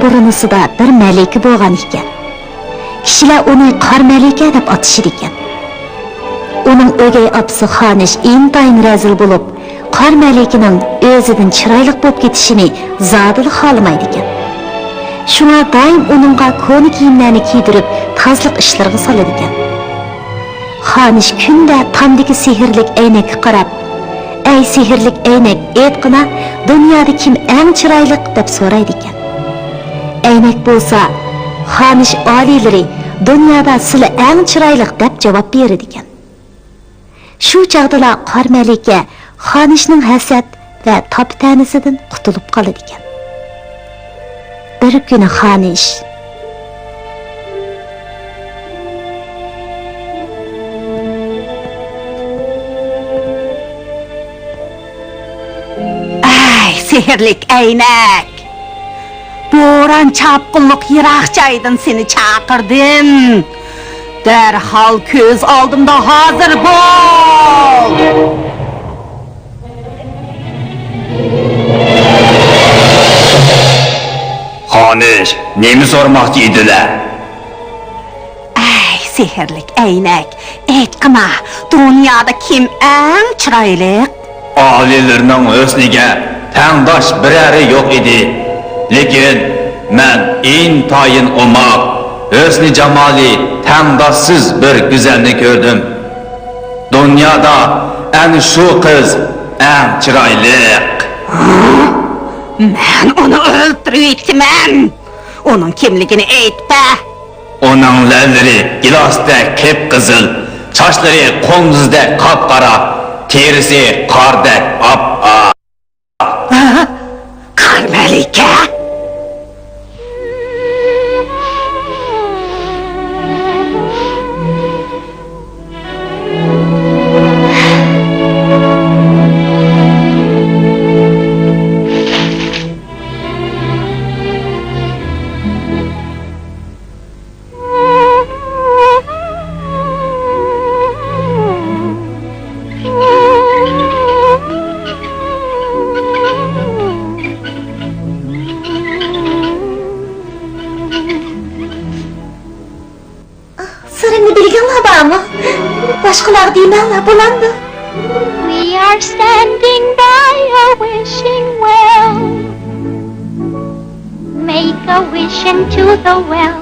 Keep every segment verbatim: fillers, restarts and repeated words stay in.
ئورنىسىدا بىر مەلىكە بولغان ئىكەن. كىشىلەر ئۇنى قارا مەلىكە دەپ ئاتىشىدىكەن. ئۇنىڭ ئۆگەي ئاپىسى خانىش ئىنتايىن رەزىل بولۇپ، قارا مەلىكىنىڭ ئۆزىدىن چىرايلىق بولۇپ كېتىشىنى زادىلا خالىمايدىكەن. شۇڭا دائىم ئۇنىڭغا كونا كىيىملەرنى كىيدۈرۈپ، تازىلىق ئىشلىرىغا سالىدىكەن. خانىش كۈندە تامدىكى سېھىرلىك ئەينەككە قاراپ، «ئەي سېھىرلىك ئەينەك، ئېيتقىنا، دۇنيادا كىم ئەڭ چىرايلىق؟» دەپ سورايدىكەن. ئەينەك بولسا، «خانىش ئالىيلىرى، دۇنيادا سىلى ئەڭ چىرايلىق» دەپ جاۋاب بېرىدىكەن. شۇ چاغدىلا قارا مەلىكە خانىشنىڭ ھەسەت ۋە تاپا-تەنىسىدىن قۇتۇلۇپ قالىدىكەن. بىر كۈنى خانىش، ئەي سېھىرلىك ئەينەك! بوران-چاپقۇنلۇق يىراق جايدىن سېنى چاقىردىم. دەرھال كۆز ئالدىمدا ھازىر بول! خانىش، نېمە سورىماقچى ئىدىلە؟ ئەي سېھىرلىك ئەينەك، ئېيتقىنا، دۇنيادا كىم ئەڭ چىرايلىق؟ ئالىيلىرىنىڭ ھۆسنىگە تەڭداش بىرەرى يوق ئىدى. لېكىن مەن ئىنتايىن ئوماق، ھۆسنى-جامالى تەڭداشسىز بىر گۈزەلنى كۆردۈم. دۇنيادا ئەنە شۇ قىز ئەڭ چىرايلىق. مەن ئۇنى ئۆلتۈرۈۋېتىمەن. ئۇنىڭ كىملىكىنى ئېيتىپ بەر. ئۇنىڭ لەۋلىرى گىلاستەك قىپقىزىل، چاچلىرى قۇندۇزدەك قاپقارا، تېرىسى قاردەك ئاپئاق. ھە؟ قارا مەلىكە؟ سىرىمنى بىلگەنلەر بارمۇ؟ باشقىلارغا دېمەڭلار، بولامدۇ؟ We are standing by a wishing well. Make a wish into the well.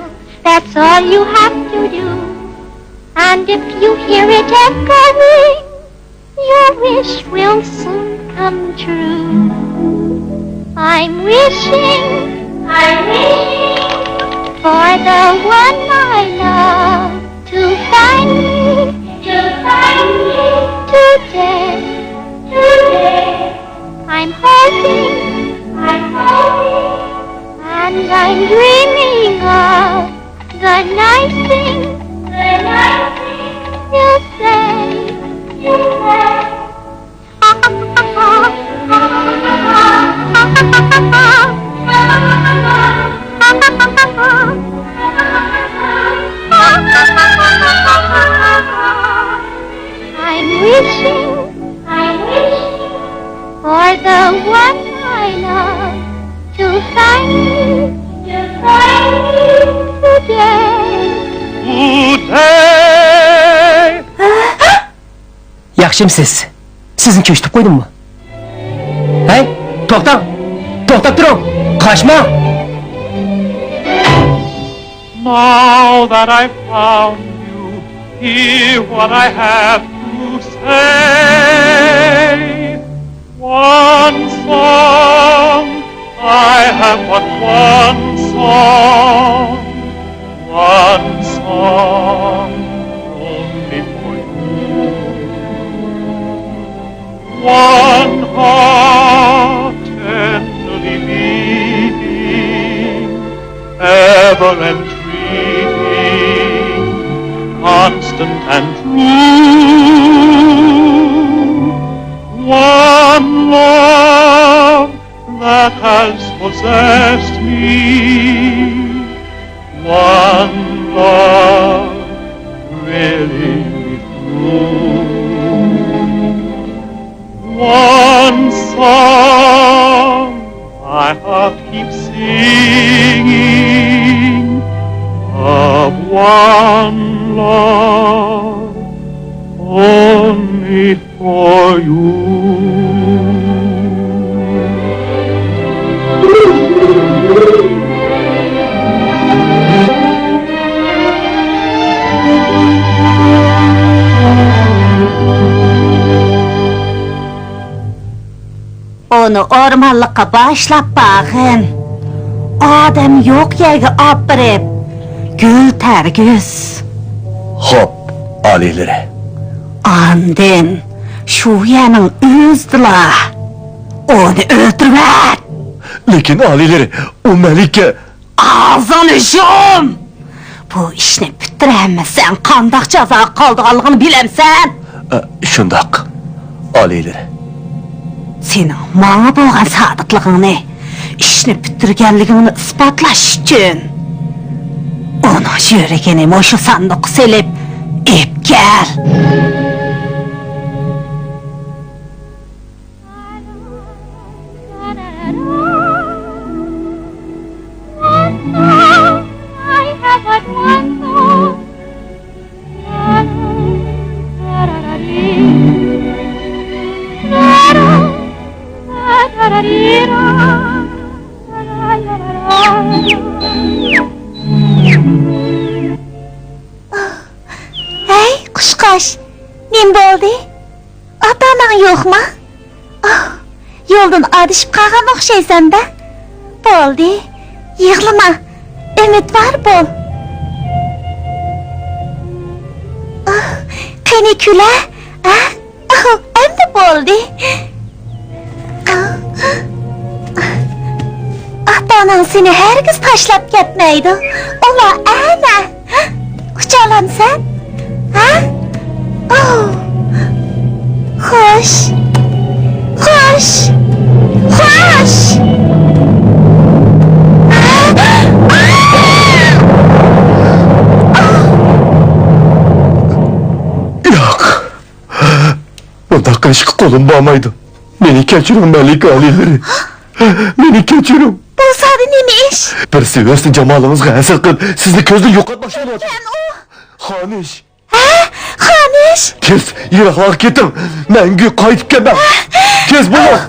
That's all you have to do. And if you hear it echoing, your wish will soon come true. I'm wishing, I'm wishing for the one I love to find me, to find me today, today. I'm hoping, I'm hoping, and I'm dreaming of the nice thing, the nice thing you say, you say. I'm wishing, I'm wishing for the one I love to find me, to find me today. Today. ياخشىمۇسىز؟ سىزنى كۆشتۈپ قويدۇممۇ؟ ھەي، توختاڭ! توختاپ تۇرۇڭ! قاچماڭ! Now that I've found you, hear what I have to say. One song, I have but one song, one song only for you. One heart tenderly beating, ever entreating, constant and true. One love that has possessed me, one love really true. One song my heart keeps singing. Only for you. ئۇنى ئورمانلىققا باشلاپ بارغىن. ئادەم يوق يەرگە ئاپىرىپ، گۈل تەرگۈز. خوپ، ئالىيلىرى. ئاندىن شۇ يەرنىڭ ئۆزىدىلا ئۇنى ئۆلتۈرۈۋەت. لېكىن ئالىيلىرى، ئۇ مەلىكە. ئاغزىڭنى يۇم! بۇ ئىشنى پۈتتۈرەلمىسەڭ، قانداق جازاغا قالىدىغانلىقىنى بىلەمسەن؟ ئە، شۇنداق، ئالىيلىرى. سېنىڭ ماڭا بولغان سادىقلىقىڭنى، ئىشنى پۈتتۈرگەنلىكىڭنى ئىسپاتلاش ئۈچۈن، ئۇنىڭ يۈرىكىنى مۇشۇ ساندۇققا سېلىپ ئېلىپ كەل. ھەي، قۇشقاچ، نېمە بولدى؟ ئاتا-ئاناڭ يوقما؟ ئاھ، يولدىن ئادىشىپ قالغان ئوخشايسەن-دە. بولدى، يىغلىما، ئۈمىدۋار بول. ئاھ، قېنى كۈلە، ھە؟ ئاھ، ئەمدى بولدى. ئاھ. ئاتا-ئاناڭ سېنى ھەرگىز تاشلاپ كەتمەيدۇ. ئۇلار ئەنە. ئۇچالامسەن؟ ھە؟ ئوھ. خوش. خوش. خوش. ياق. بۇنداق قىلىشقا قولۇم بارمايدۇ. مېنى كەچۈرۈڭ، مەلىكە ئالىيلىرى. مېنى كەچۈرۈڭ. بولسا نېمە ئىش؟ بىرسى ھۆسنى جامالىڭىزغا ھەسەت قىلىپ، سىزنى كۆزدىن يوقاتماقچى بولۇۋاتىدۇ. كەن ئۇ. خانىش. ھە؟ خانىش؟ تېز يىراقلارغا كېتىڭ. مەڭگۈ قايتىپ كەلمەڭ. تېز بولۇڭ.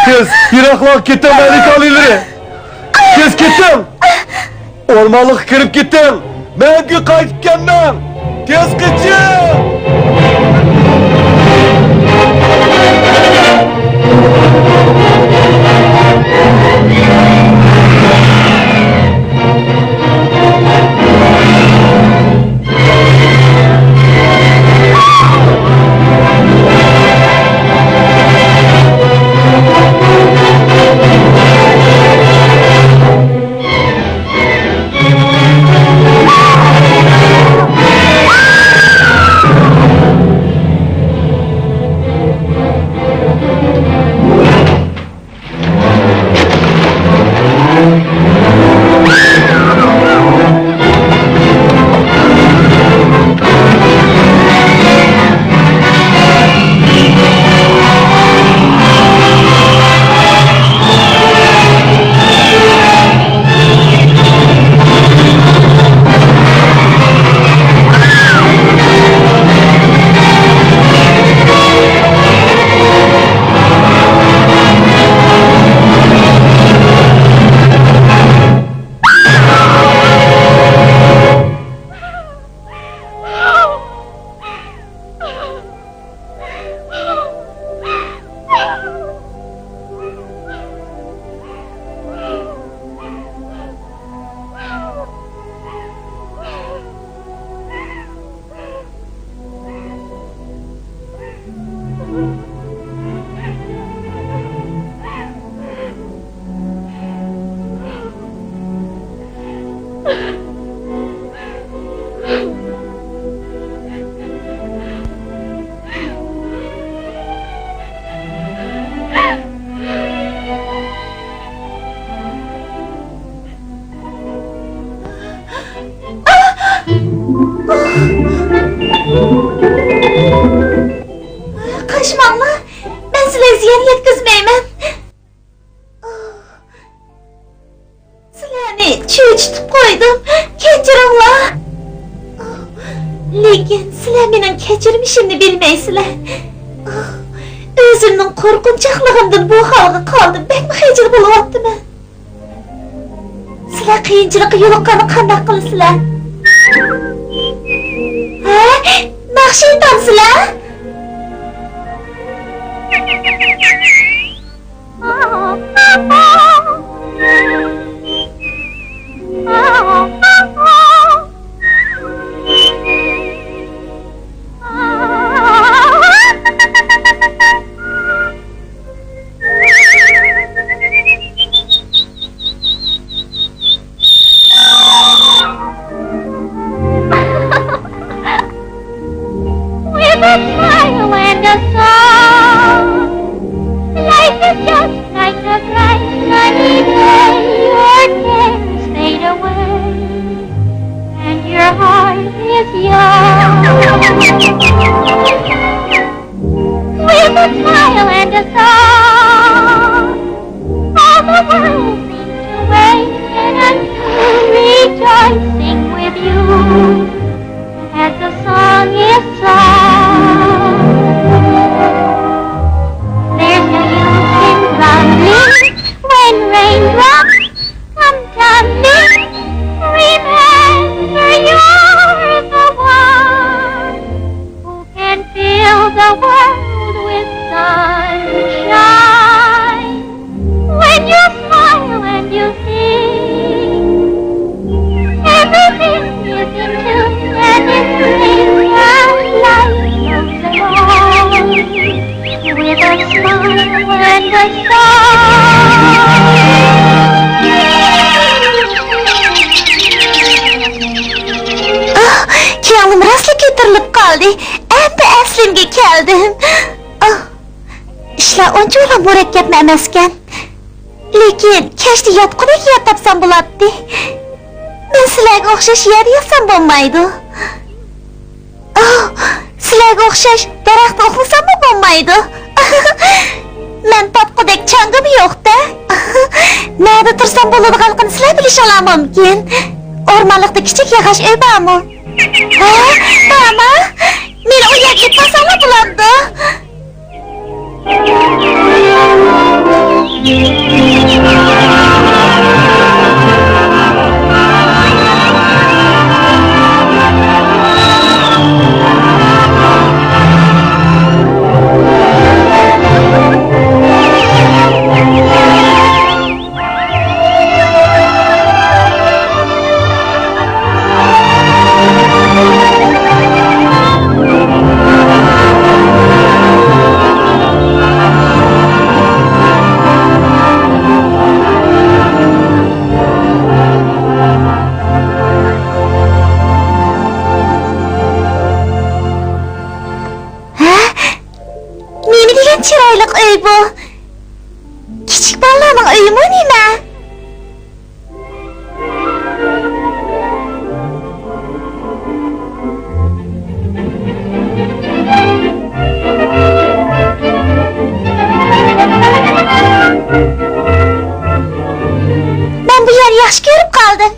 تېز يىراقلارغا كېتىڭ، مەلىكە ئالىيلىرى. تېز كېتىڭ. ئورمانلىققا كىرىپ كېتىڭ. مەڭگۈ قايتىپ كەلمەڭ. تېز قېچىڭ. قاچماڭلار، مەن سىلەرگە زىيان يەتكۈزمەيمەن. سىلەرنى چۆچۈتۈپ قويدۇم، كەچۈرۈڭلار. لېكىن سىلەر مېنىڭ كەچۈرمىشىمنى بىلمەيسىلەر. ئاھ، ئۆزۈمنىڭ قورقۇنچاقلىقىمدىن بۇ ھالغا قالدىم، بەكمۇ خىجىل بولۇۋاتىمەن. سىلەر قىيىنچىلىققا يولۇققاندا قانداق قىلىسىلەر؟ ھە؟ ناخشا ئېيتامسىلەر؟ With a smile and a song, life is just like a bright sunny day. Your cares fade away, and your heart is young. With a smile and a song, all the world seems to wake in a new rejoicing with you, as the song is sung. There's no use in grumbling when raindrops come tumbling. Remember, you're the one who can fill the world with sunshine. When you smile and you sing, everything is in tune and in swing, and life moves along with a smile and a song. ئاھ، كۆڭلۈم راستلا كۆتۈرۈلۈپ قالدى. ئەمدى ئەسلىمگە كەلدىم. ئاھ، ئىشلار ئۇنچىۋالا مۇرەككەپمۇ ئەمەسكەن. لېكىن كەچتە ياتقۇدەك يەر تاپسام بولاتتى. مەن سىلەرگە ئوخشاش يەردە ياتسام بولمايدۇ. ئاھ، سىلەرگە ئوخشاش دەرەختە ئۇخلىساممۇ بولمايدۇ. مەن پاتقۇدەك چاڭگىمۇ يوق-دە. نەدە تۇرسام بولىدىغانلىقىنى سىلەر بىلىشىڭلار مۇمكىن. ئورمانلىقتا كىچىك ياغاچ ئۆي بارمۇ؟ ھە، بارمۇ؟ مېنى ئۇ يەرگە ئېلىپ بارساڭلار بولامدۇ؟ ھە؟ نېمە دېگەن چىرايلىق ئۆي بۇ؟ كىچىك بالىلارنىڭ ئۆيىمۇ نېمە؟ مەن بۇ يەرنى ياخشى كۆرۈپ قالدىم.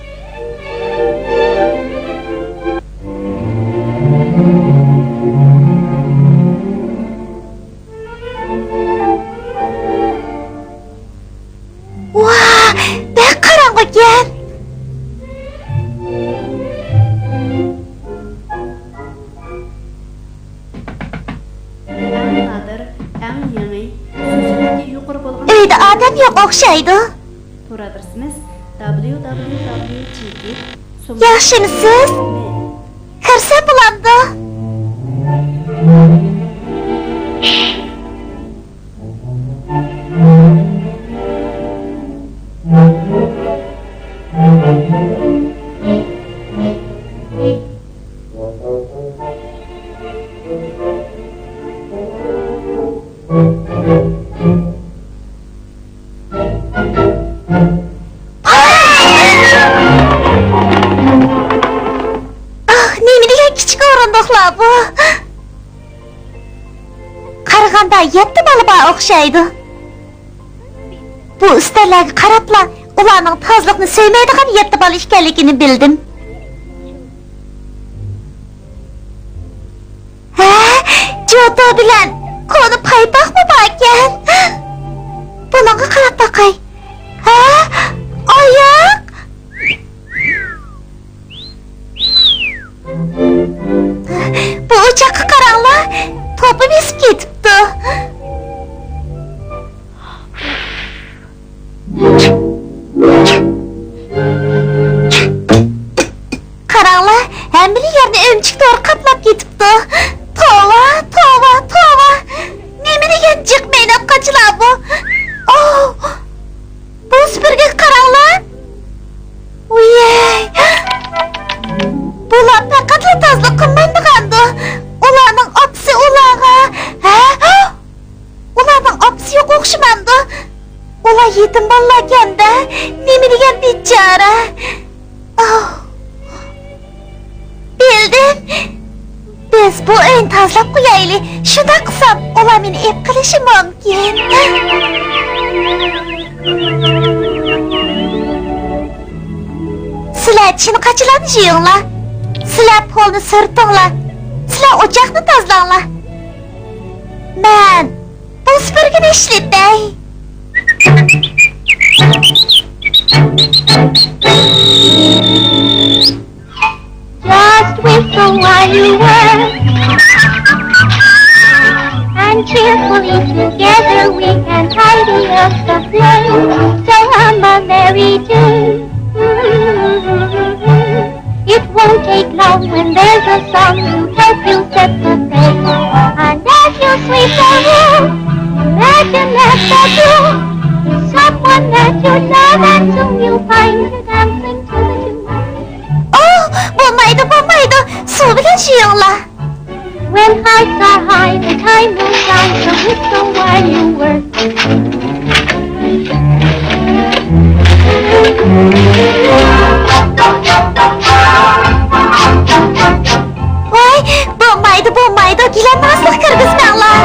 ۋاھ، بەك قاراڭغۇكەن. ئەڭ نادىر، ئەڭ يېڭى، سىزىملىكى يۇقىرى بولغان ئۆيدە ئادەم يوق ئوخشايدۇ. تور ئادرېسىمىز دابليۇ دابليۇ دابليۇ چېكىت سومكا ياخشىمسىز؟ كىرسەم بولامدۇ؟ ئاھ، نېمە دېگەن كىچىك ئورۇندۇقلار بۇ! قارىغاندا يەتتە بالا بار ئوخشايدۇ. بۇ ئۈستەللەرگە قاراپلا، ئۇلارنىڭ تازىلىقنى سۆيمەيدىغان يەتتە بالا ئىكەنلىكىنى بىلدىم. ئوتو بىلەن كونا پايپاقمۇ باركەن؟ بۇنىڭغا قاراپ باقاي. ھە؟ ئاياق؟ بۇ ئوچاققا قاراڭلار، توپا بېسىپ كېتىپتۇ. قاراڭلار، ھەممىلا يەرنى ئۆمۈچۈك تورى قاپلاپ كېتىپتۇ. توۋا، توۋا، توۋا! نېمە دېگەن جىق مەينەت قاچىلار بۇ؟ ئوھ! بۇ سۈپۈرگىگە قاراڭلار! ۋىيەي! بۇلار پەقەتلا تازىلىق قىلمايدىغاندۇ؟ ئۇلارنىڭ ئاپىسى ئۇلارغا، ھە؟ ئۇلارنىڭ ئاپىسى يوق ئوخشىمامدۇ؟ ئۇلار يېتىم بالىلاركەن-دە، نېمە دېگەن بىچارە. ئاھ. بىلدىم. بىز بۇ ئۆينى تازىلاپ قويايلى. شۇنداق قىلسام، ئۇلار مېنى ئېلىپ قېلىشى مۇمكىن. سىلەر چىن قاچىلارنى جۇيۇڭلار. سىلەر پولنى سۈرتۈڭلار. سىلەر ئوچاقنى تازىلاڭلار. مەن بۇ سۈپۈرگىنى ئىشلىتەي. Just whistle while you work, and cheerfully together we can tidy up the place. So hum a merry tune. It won't take long when there's a song to help you set the pace. And as you sweep the room, imagine that the door is someone that you love, and soon you find you dancing to the tune. ئوھ، بولمايدۇ، بولمايدۇ. سۇ بىلەن يۇيۇڭلار. When hearts are high, the time will fly, so whistle while you work. ۋاي، بولمايدۇ، بولمايدۇ، گىلەمنازلىق كىرگۈزمەڭلار.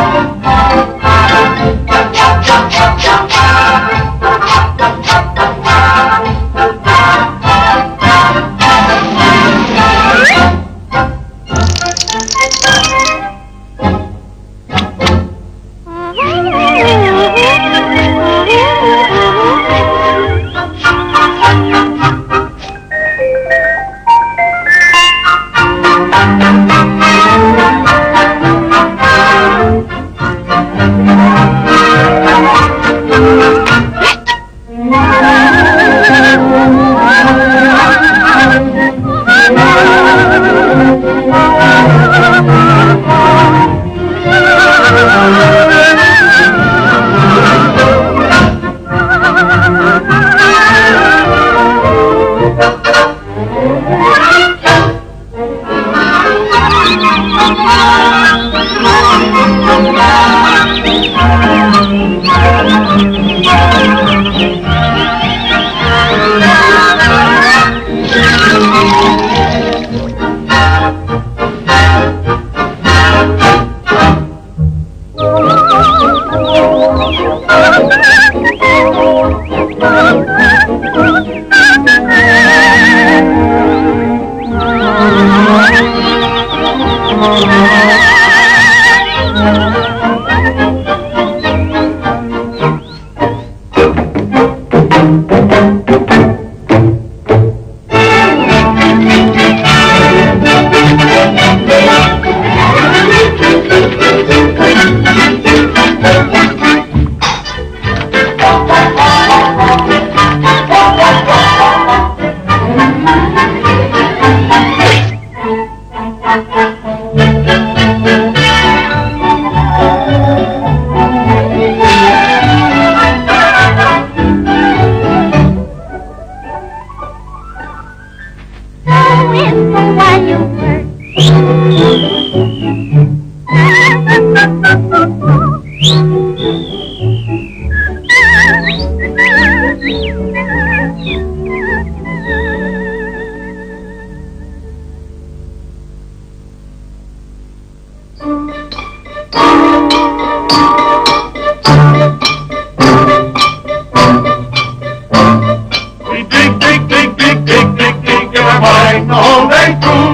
We dig, dig, dig, dig, dig, dig, dig in the mine the whole day through.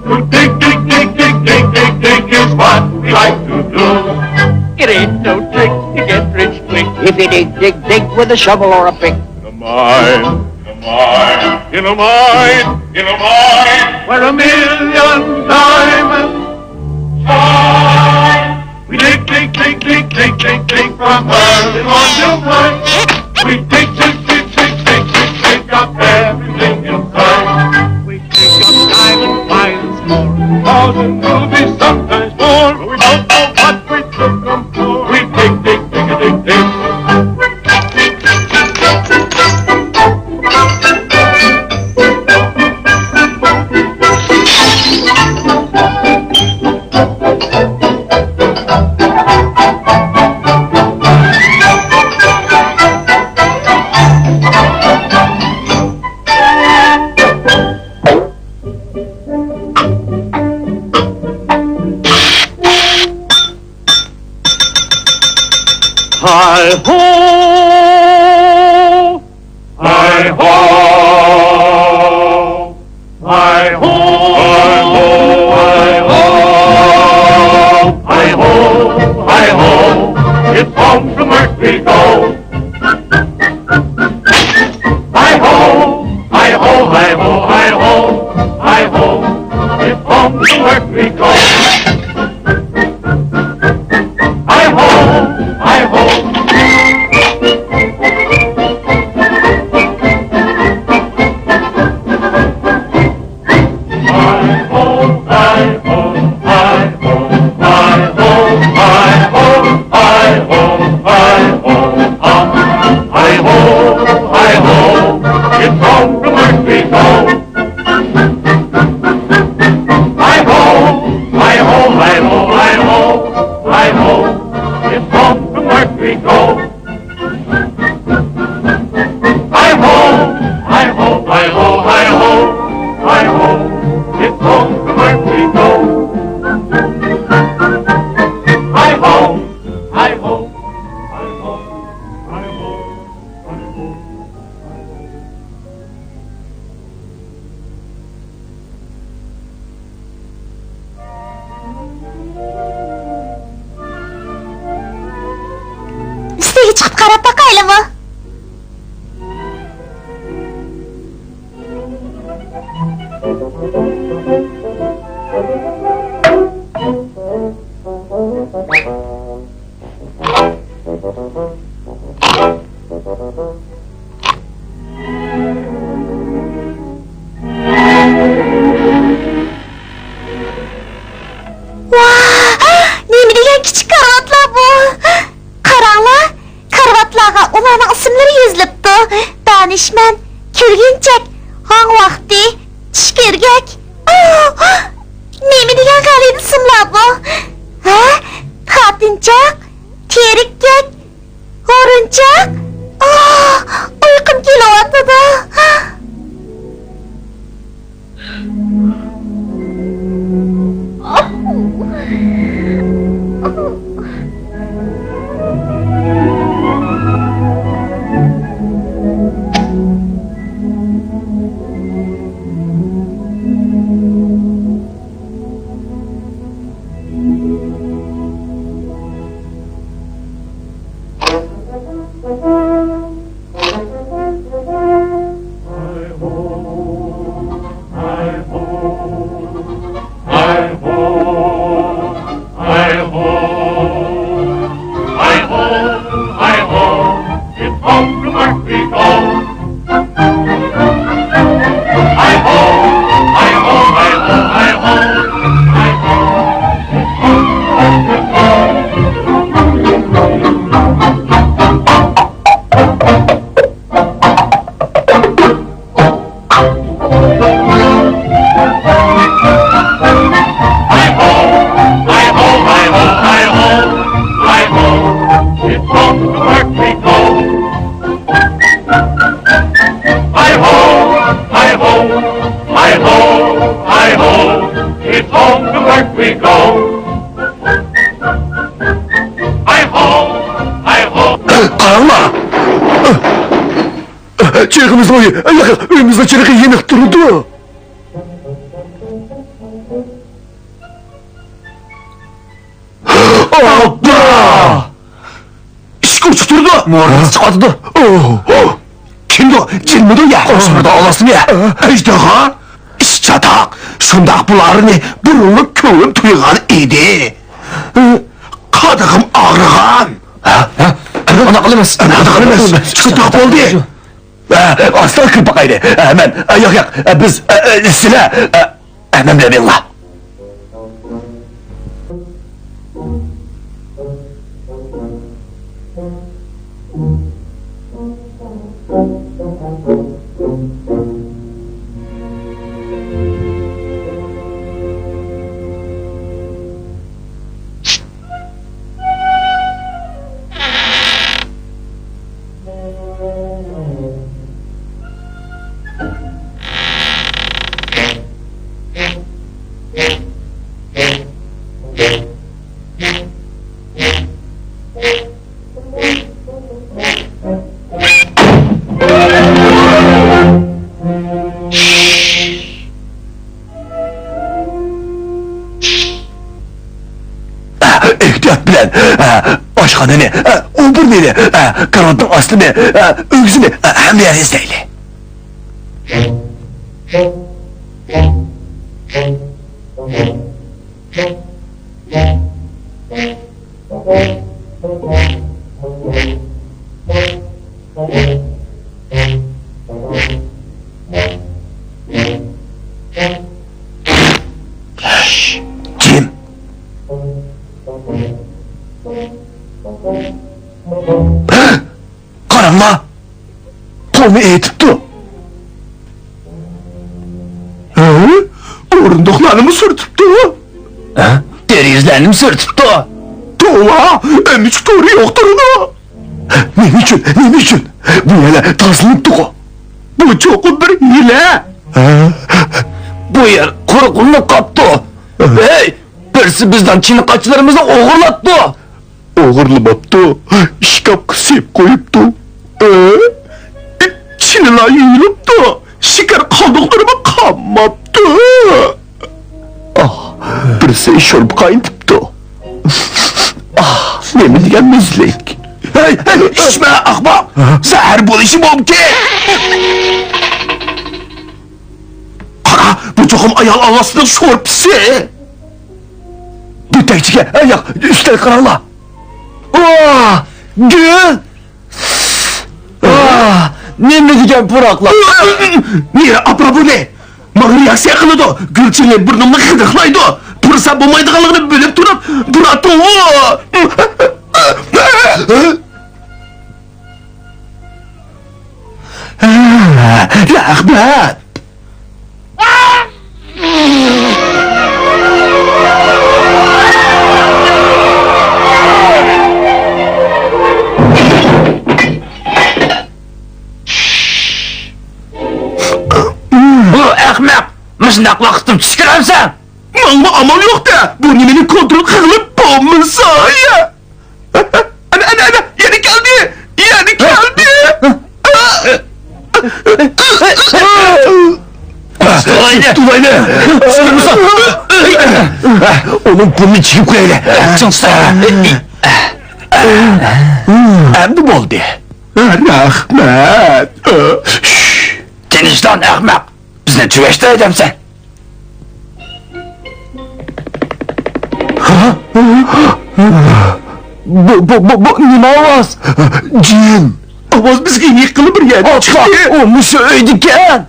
To dig, dig, dig, dig, dig, dig, dig is what we like to It ain't no trick to get rich quick. If you dig, dig, dig with a shovel or a pick. In a mine, in a mine, in a mine, in a mine, where a million diamonds shine. We dig, dig, dig, dig, dig, dig, dig from early morning till night. We dig, dig, dig, dig, dig, dig, dig up everything inside. We dig up diamond files more, thousand rubies, sometimes more. We don't know what we took them for. We dig, dig, dig, dig, dig. Hi ho! Hi ho! Hi ho! Hi ho! Hi ho! Hi ho! It's home from work we go. Hi ho! Hi ho! Hi ho! Hi ho! Hi ho! It's home from work we go. Hi ho, hi ho. Hi ho, hi ho, hi ho. Hi ho, hi ho, hi ho, hi ho, hi ho, hi ho. It's home from work we go. Hi ho, hi ho, hi ho, hi ho, hi ho. It's home from work we go. Hi ho, hi ho, hi ho, hi ho, hi ho. It's home from work we go. Hi ho, hi ho, hi ho, hi ho, hi ho. ئۈستىگە چىقىپ قاراپ باقايلىمۇ؟ ۋاھ، نېمە دېگەن كىچىك كارىۋاتلار بۇ! قاراڭلار، كارىۋاتلارغا ئۇلارنىڭ ئىسىملىرى يېزىلىپتۇ. دانىشمەن، كىرگۈنچەك، ھاڭ ۋاقتى، چۈشكۈرگەك. ئاھ، نېمە دېگەن غەلىتە ئىسىملار بۇ؟ ھە؟ تارتىنچاق، تېرىككەك، ھۇرۇنچاق؟ ئاھ، ئۇيقۇم كېلىۋاتىدۇ. Hi ho, hi ho, hi ho, hi ho, hi ho, it's home to work we go. Hi ho, hi ho. قاراڭلار! چىرىغىمىزنىڭ ئۆيى، ياق، ئۆيىمىزنىڭ چىرىغى يېنىق تۇرىدۇ. ئابلا! مورىدىن چىقىۋاتىدۇ. كىمدۇ؟ جىنمىدۇ يا؟ قوشمىدى ئالاسىنى. ئەجدىھا؟ ئىش چاتاق. شۇنداق بۇلارنى بۇرۇنلا كۆڭلۈم تۇيغان ئىدى. قادىغىم ئاغرىغان. ھە؟ ھە؟ ئۇنداق قىلىمىز. ئۇنداق قىلىمىز. شۇنداق بولدى. ھە، ئاستا كىرىپ باقايلى. ھە، مەن. ھە، ياق، ياق. ھە، بىز. ھە، ھە، سىلە. ھە، ھە، مەن بىلەن بىللا. ئېھتىيات بىلەن، ئاشخانىنى، ئومۇرنىنى، كارىۋاتنىڭ ئاستىنى، ئۆگزىنى، ھەممە يەرنى ئىزدەيلى. جىم. قاراڭلار! تومى ئېيتىپتۇ. ھە؟ ئورۇندۇقلارنىمۇ سۈرتۈپتۇ. ھە؟ دېرىزىلەرنىمۇ سۈرتۈپتۇ. توۋا! ئەمچۈك تورى يوق تۇرىدۇ. نېمە ئۈچۈن؟ نېمە ئۈچۈن؟ بۇ يەرلەر تازىلىنىپتىغۇ. بۇ چوقۇم بىر ھىيلە. ھە؟ بۇ يەر قورۇقلىنىپ قاپتۇ. ھە؟ ھەي! بىرسى بىزنىڭ چىنىقاچلىرىمىزنى ئوغرىلاپتۇ. ئوغرىلىماپتۇ، ئىشكاپقا سېلىپ قويۇپتۇ. ئە؟ چىنىلا يۇيۇلۇپتۇ، شېكەر قالدۇقلىرىمۇ قالماپتۇ. ئاھ، بىرسى شورپا قاينىتىپتۇ. ئاھ، نېمە دېگەن مېزىلىك. ھەي، ھەي، ئىچمە، ئەخمەق! زەھەر بولۇشى مۇمكىن. قارا، بۇ چوقۇم ئايال ئاۋاسىنىڭ شورپىسى. بۇ تەكچىگە، ئە، ياق، ئۈستەلگە قاراڭلار. ۋاھ، گۈل! ۋاھ، نېمە دېگەن پۇراقلار! نېرى ئاپىرا بۇنى! ماڭا رېئاكسىيە قىلىدۇ، گۈلچىنى بۇرنۇمنى غىدىقلايدۇ. پۇرسەت بولمايدىغانلىقىنى بىلىپ تۇرۇپ، بۇراتوۋۇ! رەھمەت! بۇ ئەخمەق مۇشۇنداق ۋاقىتتا چۈش كۆرەمسەن؟ ماڭا ئامال يوق-دە، بۇ نېمىنى كونترول قىلىپ بولمىسا. ئەنە، ئەنە، ئەنە، يەنە كەلدى! يەنە كەلدى! تۇتۇۋايلى! تۇتۇۋايلى! ئۇنىڭ بۇرنىنى چىگىپ قويايلى! چىڭ تۇتۇڭ! ئەمدى بولدى! رەھمەت! تىنچلان، ئەخمەق! بىزنى تۈگەشتۈرەي دەمسەن؟ بۇ، بۇ، بۇ، بۇ نېمە ئاۋاز؟ جىن! ئاۋاز بىزگە يېقىنلا بىر يەردىن چىقتى. ئۇ مۇشۇ ئۆيدىكەن.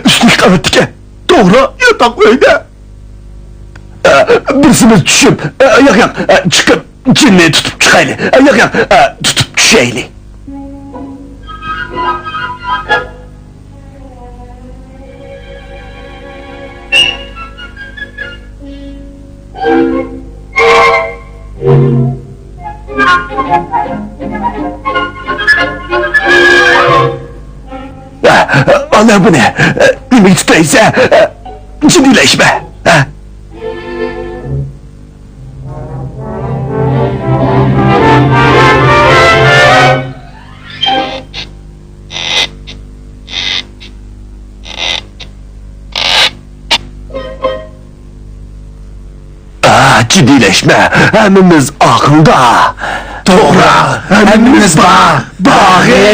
ئۈستىنچى قەۋەتتىكەن. توغرا، ياتاق ئۆيدە. بىرسىمىز چۈشۈپ، ياق، ياق، چىقىپ، جىننى تۇتۇپ چىقايلى. ياق، ياق، تۇتۇپ چۈشەيلى. ئانا بۇنى، نېمىگە تۇتايسەن؟ جىددىيلەشمە. جىددىيلەشمە، ھەممىمىز ئاقىلدا. توغرا، ھەممىمىز بار، باغى.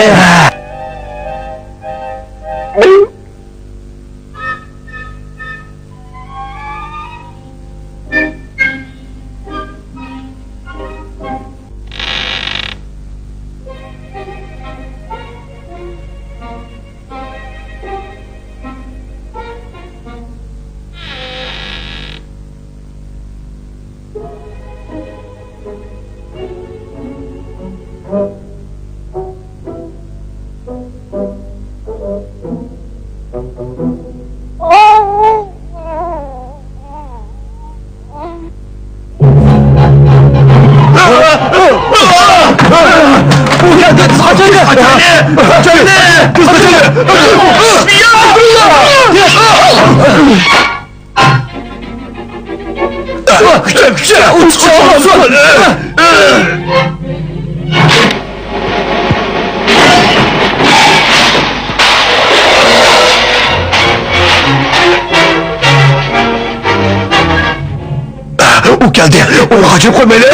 ئۇ كەلدى. ئۇنى قاچۇرۇپ قويمايلى.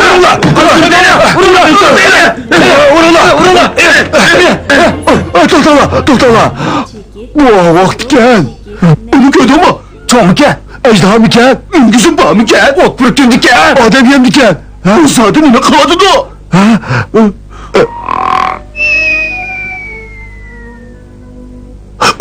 ئۇرۇڭلار! ئۇرۇڭلار! ئۇرۇڭلار! توختاڭلار! توختاڭلار! بۇ ۋاقىت ئىكەن. ئۇنى كۆردۈڭمۇ؟ چوڭمىكەن؟ ئەجدىھامىكەن؟ مۈڭگۈزى بارمىكەن؟ ئوت پۈركۈندىكەن؟ ئادەم يەمدىكەن؟ ھە؟ بۇ زادى نېمە قىلىۋاتىدۇ؟ ھە؟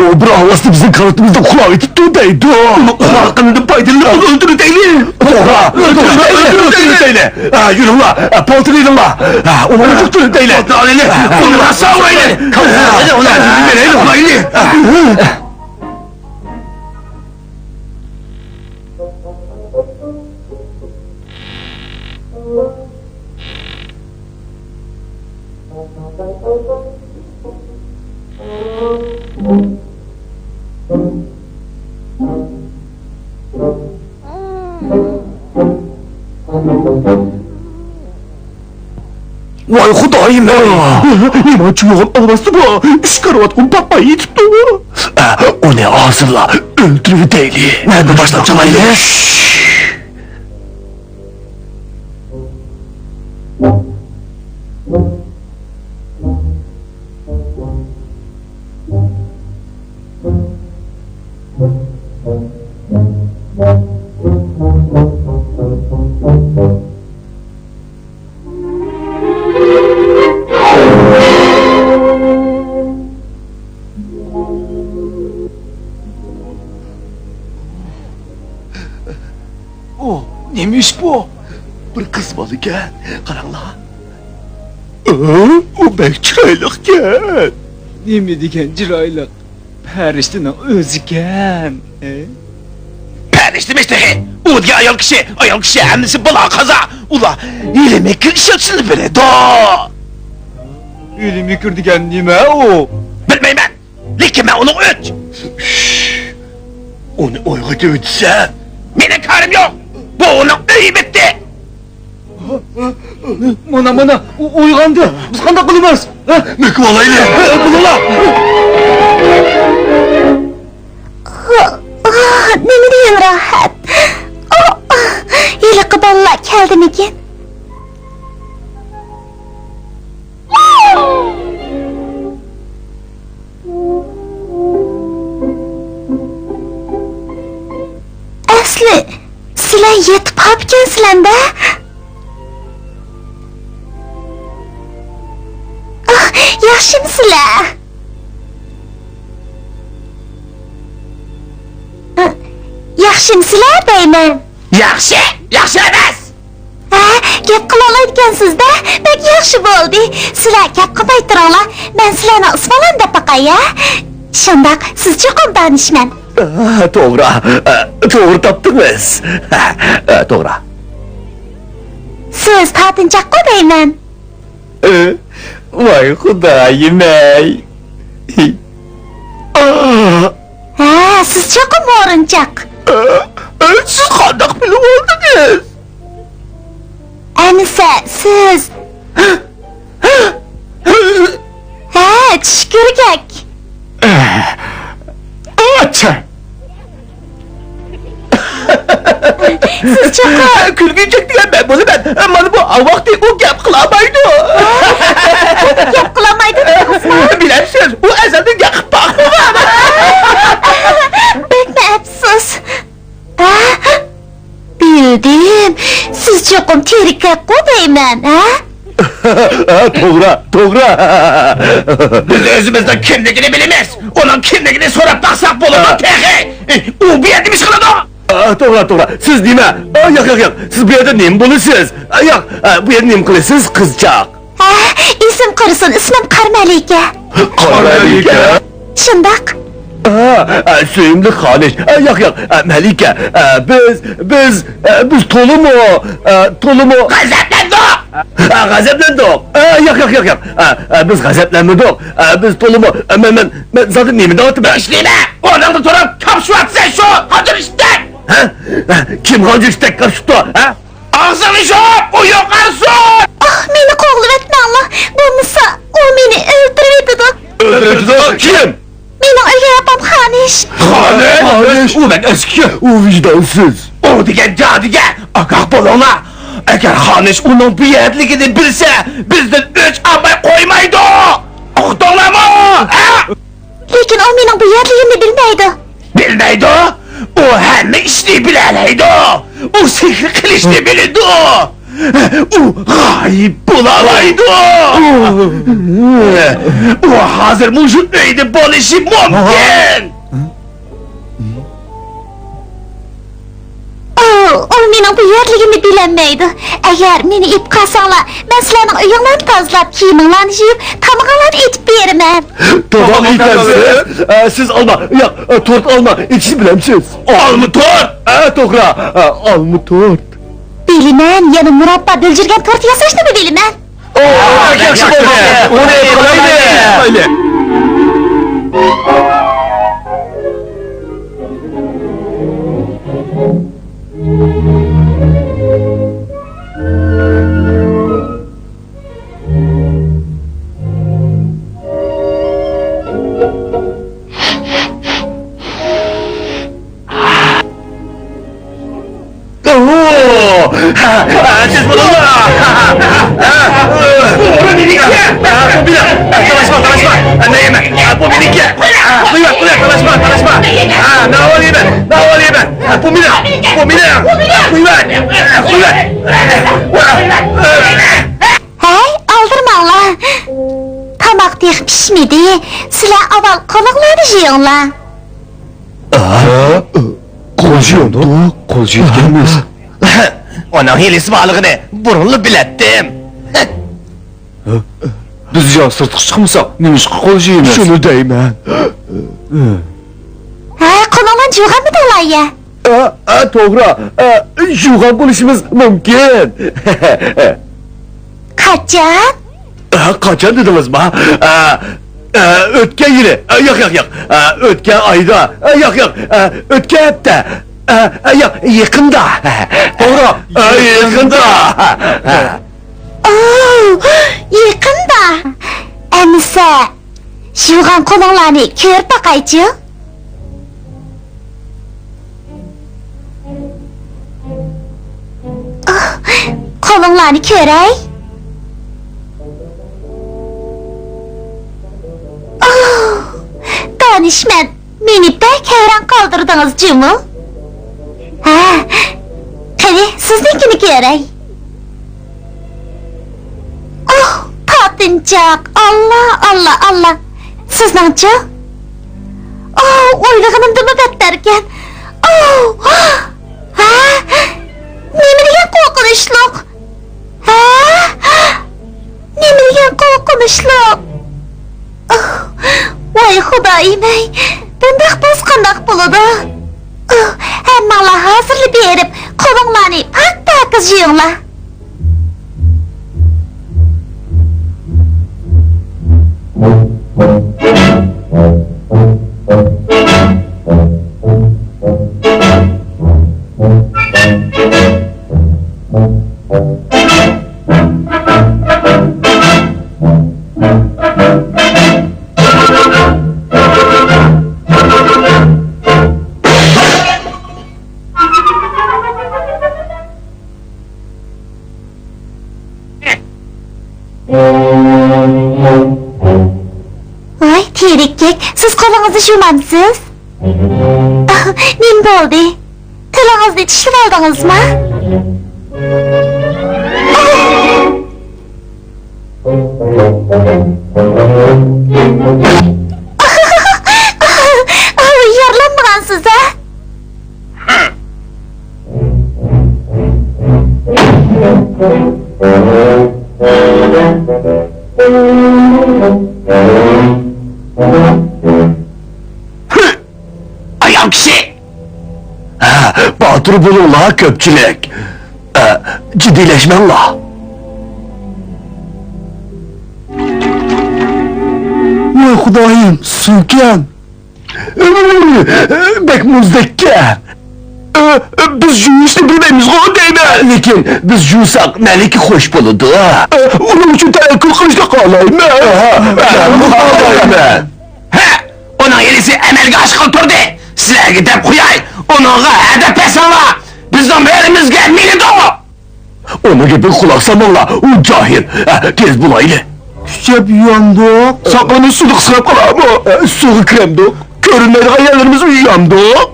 ئۇ بىر ئاۋازدا بىزنىڭ كارىۋىتىمىزدا ئۇخلاۋېتىپتۇ دەيدۇ. ئۇنىڭ ئۇخلىغانلىقىدىن پايدىلىنىپ ئۇنى ئۆلتۈرۈۋېتەيلى. توغرا، ئۆلتۈرۈۋېتەيلى. ھە، يۈرۈڭلار، پالتىنى ئېلىڭلار. ھە، ئۇنى ئۆلتۈرۈۋېتەيلى. پالتىنى ئېلىڭلار. ۋاي خۇدايىم ئەي! نېمانچە يوغان ئاۋازى بار؟ ئۈچ كارىۋاتقىمۇ پاتماي يېتىپتۇ. ئۇنى ھازىرلا ئۆلتۈرۈۋېتەيلى. مەن باشلاپ چالايلى. ئۇ نېمە ئىش بۇ؟ بىر قىز بالىكەن، قاراڭلار. ئۇ بەك چىرايلىقكەن. نېمە دېگەن چىرايلىق؟ پەرىشتىنىڭ ئۆزىكەن. ئە؟ پەرىشتىمىش تېخى. ئۇ دېگەن ئايال كىشى، ئايال كىشى ھەممىسى بالا قازا. ئۇلار ھىيلە-مىكىر ئىشلەتسىلا بىلىدۇ. ھىيلە-مىكىر دېگەن نېمە ئۇ؟ بىلمەيمەن. لېكىن مەن ئۇنىڭ ئۆچ. ئۇنى ئويغىتىۋېتىسەن. مېنىڭ كارىم يوق. بۇ ئۇنىڭ ئۆيى بىتتى. مانا، مانا، ئۇ ئويغاندى. بىز قانداق قىلىمىز؟ ھە؟ مۆكۈۋالايلى. ھە، بولۇڭلار. ئاھ، نېمە دېگەن راھەت. ئاھ، ھېلىقى بالىلار كەلدىمىكىن؟ ئەسلى، سىلەر يېتىپ قاپتىكەنسىلەر-دە. ئاھ، ياخشىمۇسىلەر؟ ئاھ، ياخشىمۇسىلەر دەيمەن. ياخشى، ياخشى ئەمەس. ھە، گەپ قىلالايدىكەنسىز-دە، بەك ياخشى بولدى. سىلەر گەپ قىلماي تۇرۇڭلار، مەن سىلەرنىڭ ئىسمىڭلارنى دەپ باقاي، ھە؟ شۇنداق، سىز چوقۇم دانىشمەن. ئا، توغرا، ئا، توغرا تاپتىڭىز. ھە، ئا، توغرا. سىز تارتىنچاققۇ دەيمەن. ئە، ۋاي خۇدايىم-ئەي. ئا! ھە، سىز چوقۇم ھورۇنچاق. ئە، ئە، سىز قانداق بىلىۋالدىڭىز؟ ئەمىسە، سىز. ھە، چۈشكۈرگەك. ئاچا. سىز چوقۇم. كۈلگۈنچەك دېگەن مەن بولىمەن. مانا بۇ ئاۋاقتى ئۇ گەپ قىلالمايدۇ. ئۇ گەپ قىلالمايدۇ دېدىڭىزمۇ؟ بىلەمسىز، ئۇ ئەزەلدىن گەپ قىلىپ باقمىغان. بەكمۇ ئەپسۇس. ھە؟ بىلدىم. سىز چوقۇم تىرىكەكقۇ دەيمەن، ھە؟ ھە، توغرا، توغرا. بىز ئۆزىمىزنىڭ كىملىكىنى بىلىمىز. ئۇنىڭ كىملىكىنى سوراپ باقساق بولىدۇ تېخى. ئۇ بۇ يەردە نېمە ئىش قىلىدۇ؟ ھە، توغرا، توغرا. سىز نېمە؟ ئا، ياق، ياق، ياق. سىز بۇ يەردە نېمە بولىسىز؟ ئا، ياق، ئا، بۇ يەردە نېمە قىلىسىز، قىزچاق؟ ھە، ئېسىم قۇرسۇن، ئىسمىم قارا مەلىكە. قارا مەلىكە؟ شۇنداق. ئا، ئا، سۆيۈملۈك خانىش. ئا، ياق، ياق، ئا، مەلىكە. ئا، بىز، بىز، ئا، بىز تولىمۇ، ئا، تولىمۇ غەزەپلەندۇق! ئا، غەزەپلەندۇق! ئا، ياق، ياق، ياق، ياق. ئا، ئا، بىز غەزەپلەنمىدۇق. ئا، بىز تولىمۇ، ئا، مەن، مەن، مەن زادى نېمە دەۋاتىمەن؟ ئىشلىمە! ئورنۇڭدا تۇرۇپ كاپشىۋاتىسەن شۇ! ھازىر ئىشتەك! ھە؟ ھە؟ كىم غانجۇ ئىشتەك كاپشىپتۇ؟ ھە؟ ئاغزىڭنى يوپ، ئۇ يوقالسۇن! ئاھ، مېنى قوغلىۋەتمەڭلار، بولمىسا ئۇ مېنى ئۆلتۈرۈۋېتىدۇ. ئۆلتۈرۈۋېتىدۇ؟ كىم؟ مېنىڭ ئۆيگە ئاپام خانىش. خانىش؟ خانىش؟ ئۇ بەك ئەسكى، ئۇ ۋىجدانسىز. ئۇ دېگەن جادۇگەر، ئاگاھ بولۇڭلار. ئەگەر خانىش ئۇنىڭ بۇ يەردىلىكىنى بىلسە، بىزدىن ئۆچ ئالماي قويمايدۇ. ئۇقتۇڭلارمۇ؟ ھە؟ لېكىن ئۇ مېنىڭ بۇ يەردىلىكىمنى بىلمەيدۇ. بىلمەيدۇ؟ ئۇ ھەممە ئىشنى بىلەلەيدۇ. ئۇ سېھىر قىلىشنى بىلىدۇ. ئۇ غايىب بولالايدۇ. ئۇ ھازىر مۇشۇ ئۆيدە بولۇشى مۇمكىن. ئۇ، ئۇ مېنىڭ بۇ يەرلىكىمنى بىلەلمەيدۇ. ئەگەر مېنى ئېلىپ قالساڭلار، مەن سىلەرنىڭ ئۆيۈڭلارنى تازىلاپ، كىيىمىڭلارنى يۇيۇپ، تامىقىڭلارنى ئېتىپ بېرىمەن. تاماق ئېتەمسىز؟ ئە، سىز ئالما، ياق، ئە، تورت ئالما ئېتىشنى بىلەمسىز؟ ئالما تورت؟ ئە، توغرا، ئە، ئالما تورت. بىلىمەن، يەنە مۇراببا، بۆلجۈرگەن تورت ياساشنىمۇ بىلىمەن. ئۇنى قىلايلى. ئوو! ھە، ھە، تېز بولۇڭلار! ھە، ھە، بۇ مېنىڭكى! ھە، بۇ مېنىڭ! ھە، تالاشما، تالاشما! ھە، مەن يەيمەن! ھە، بۇ مېنىڭكى! ھە، قويۇۋەت، قويۇۋەت، تالاشما، تالاشما! ھە، مەن ئاۋۋال يەيمەن، مەن ئاۋۋال يەيمەن! ھە، بۇ مېنىڭ! بۇ مېنىڭ! قويۇۋەت! قويۇۋەت! ھەي، ئالدىرىماڭلار! تاماق تېخى پىشمىدى، سىلەر ئاۋۋال قولۇڭلارنى يۇيۇڭلار! قول يۇيامدۇق؟ قول يۇيىدىكەنمىز. ئۇنىڭ ھىيلىسى بارلىقىنى بۇرۇنلا بىلەتتىم. بىز يا سىرتقا چىقمىساق، نېمىشقا قول يۇيىمىز؟ شۇنى دەيمەن. ھە، قولۇڭلارنى يۇغانمىدىڭلار يا؟ ئە، ئە، توغرا. ئە، يۇغان بولۇشىمىز مۇمكىن. قاچان؟ ئە، قاچان دېدىڭىزما؟ ئە، ئە، ئۆتكەن يىلى. ئە، ياق، ياق، ياق. ئە، ئۆتكەن ئايدا. ئە، ياق، ياق. ئە، ئۆتكەن ھەپتە. ئە، ئە، ياق، يېقىندا. توغرا. ئە، يېقىندا. ئوو، يېقىندا. ئەمىسە، يۇغان قولۇڭلارنى كۆرۈپ باقايچۇ. ئوھ، قولۇڭلارنى كۆرەي. ئوھ، دانىشمەن، مېنى بەك ھەيران قالدۇردىڭىز جۇمۇ. ھە، قېنى، سىزنىڭكىنى كۆرەي. ئوھ، تاتىنچاق، ئاللا، ئاللا، ئاللا. سىزنىڭچۇ؟ ئوھ، ئويلىغىنىمدىنمۇ بەتتەركەن. ئوھ، ھە؟ نېمە دېگەن قورقۇنچلۇق؟ ھە؟ نېمە دېگەن قورقۇنچلۇق؟ ئوھ، ۋاي خۇدايىم-ئەي، بۇنداق بولسا قانداق بولىدۇ؟ ئوھ، ھەممىڭلار ھازىرلا بېرىپ، قولۇڭلارنى پاك-پاكىز يۇيۇڭلار. يۇمامسىز؟ نېمە بولدى؟ تىلىڭىزنى چىشلىۋالدىڭىزمۇ؟ يارىلانمىغانسىز ھە؟ ئايال كىشى! ھە، باتۇر بولۇڭلار، كۆپچىلىك! ھە، جىددىيلەشمەڭلار! ۋاي خۇدايىم، سۇكەن! بەك مۇزدەككەن! بىز يۇيۇشنى بىلمەيمىزغۇ دەيمەن! لېكىن بىز يۇساق نەلىكى خوش بولىدۇ! ئۇنىڭ ئۈچۈن تەۋەككۈل قىلىشنى خالايمەن! خالايمەن! ھە! ئۇنىڭ ھىيلىسى ئەمەلگە ئاشقىلى تۇردى. سىلەرگە دەپ قوياي، ئۇنىڭغا ھە دەپ بەرسەڭلار، بىزنىڭ مۈرىمىزگە مىنىدۇ. ئۇنىڭ گېپىگە قۇلاق سالماڭلار، ئۇ جاھىل. ھە، تېز بولايلى. كۈچەپ يۇيامدۇق. ساقىلىمىز سۇدا قىسقىراپ قالارمۇ؟ ھە، سۇغا كىرەمدۇق. كۆرۈنمەيدىغان يەرلىرىمىزنى يۇيامدۇق.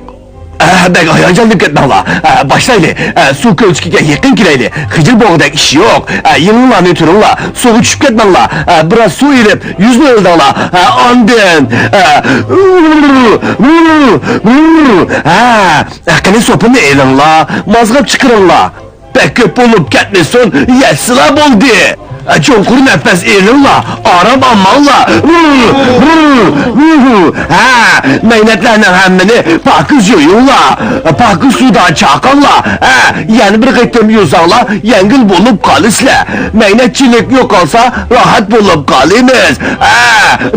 ئە، بەك ھاياجانلىنىپ كەتمەڭلار. ئە، باشلايلى. ئە، سۇ كۆلچىكىگە يېقىن كېلەيلى. خىجىل بولغۇدەك ئىش يوق. ئە، يېڭىڭلارنى تۈرۈڭلار. سۇغا چۈشۈپ كەتمەڭلار. ئە، بىراز سۇ ئېلىپ، يۈزنى ئىلداڭلار. ئە، ئاندىن، ئە، ھە، قېنى سوپۇننى ئېلىڭلار. مازغاپ چىقىرىڭلار. بەك كۆپ بولۇپ كەتمىسۇن، يەتسىلا بولدى. چوڭقۇر نەپەس ئېلىڭلار، ئارام ئالماڭلار. ھە، مەينەتلەرنىڭ ھەممىنى پاكىز يۇيۇڭلار. پاكىز سۇدا چايقاڭلار. ھە، يەنە بىر قېتىم يۇساڭلار، يەڭگىل بولۇپ قالىسىلەر. مەينەتچىلىك يوقالسا، راھەت بولۇپ قالىمىز. ھە،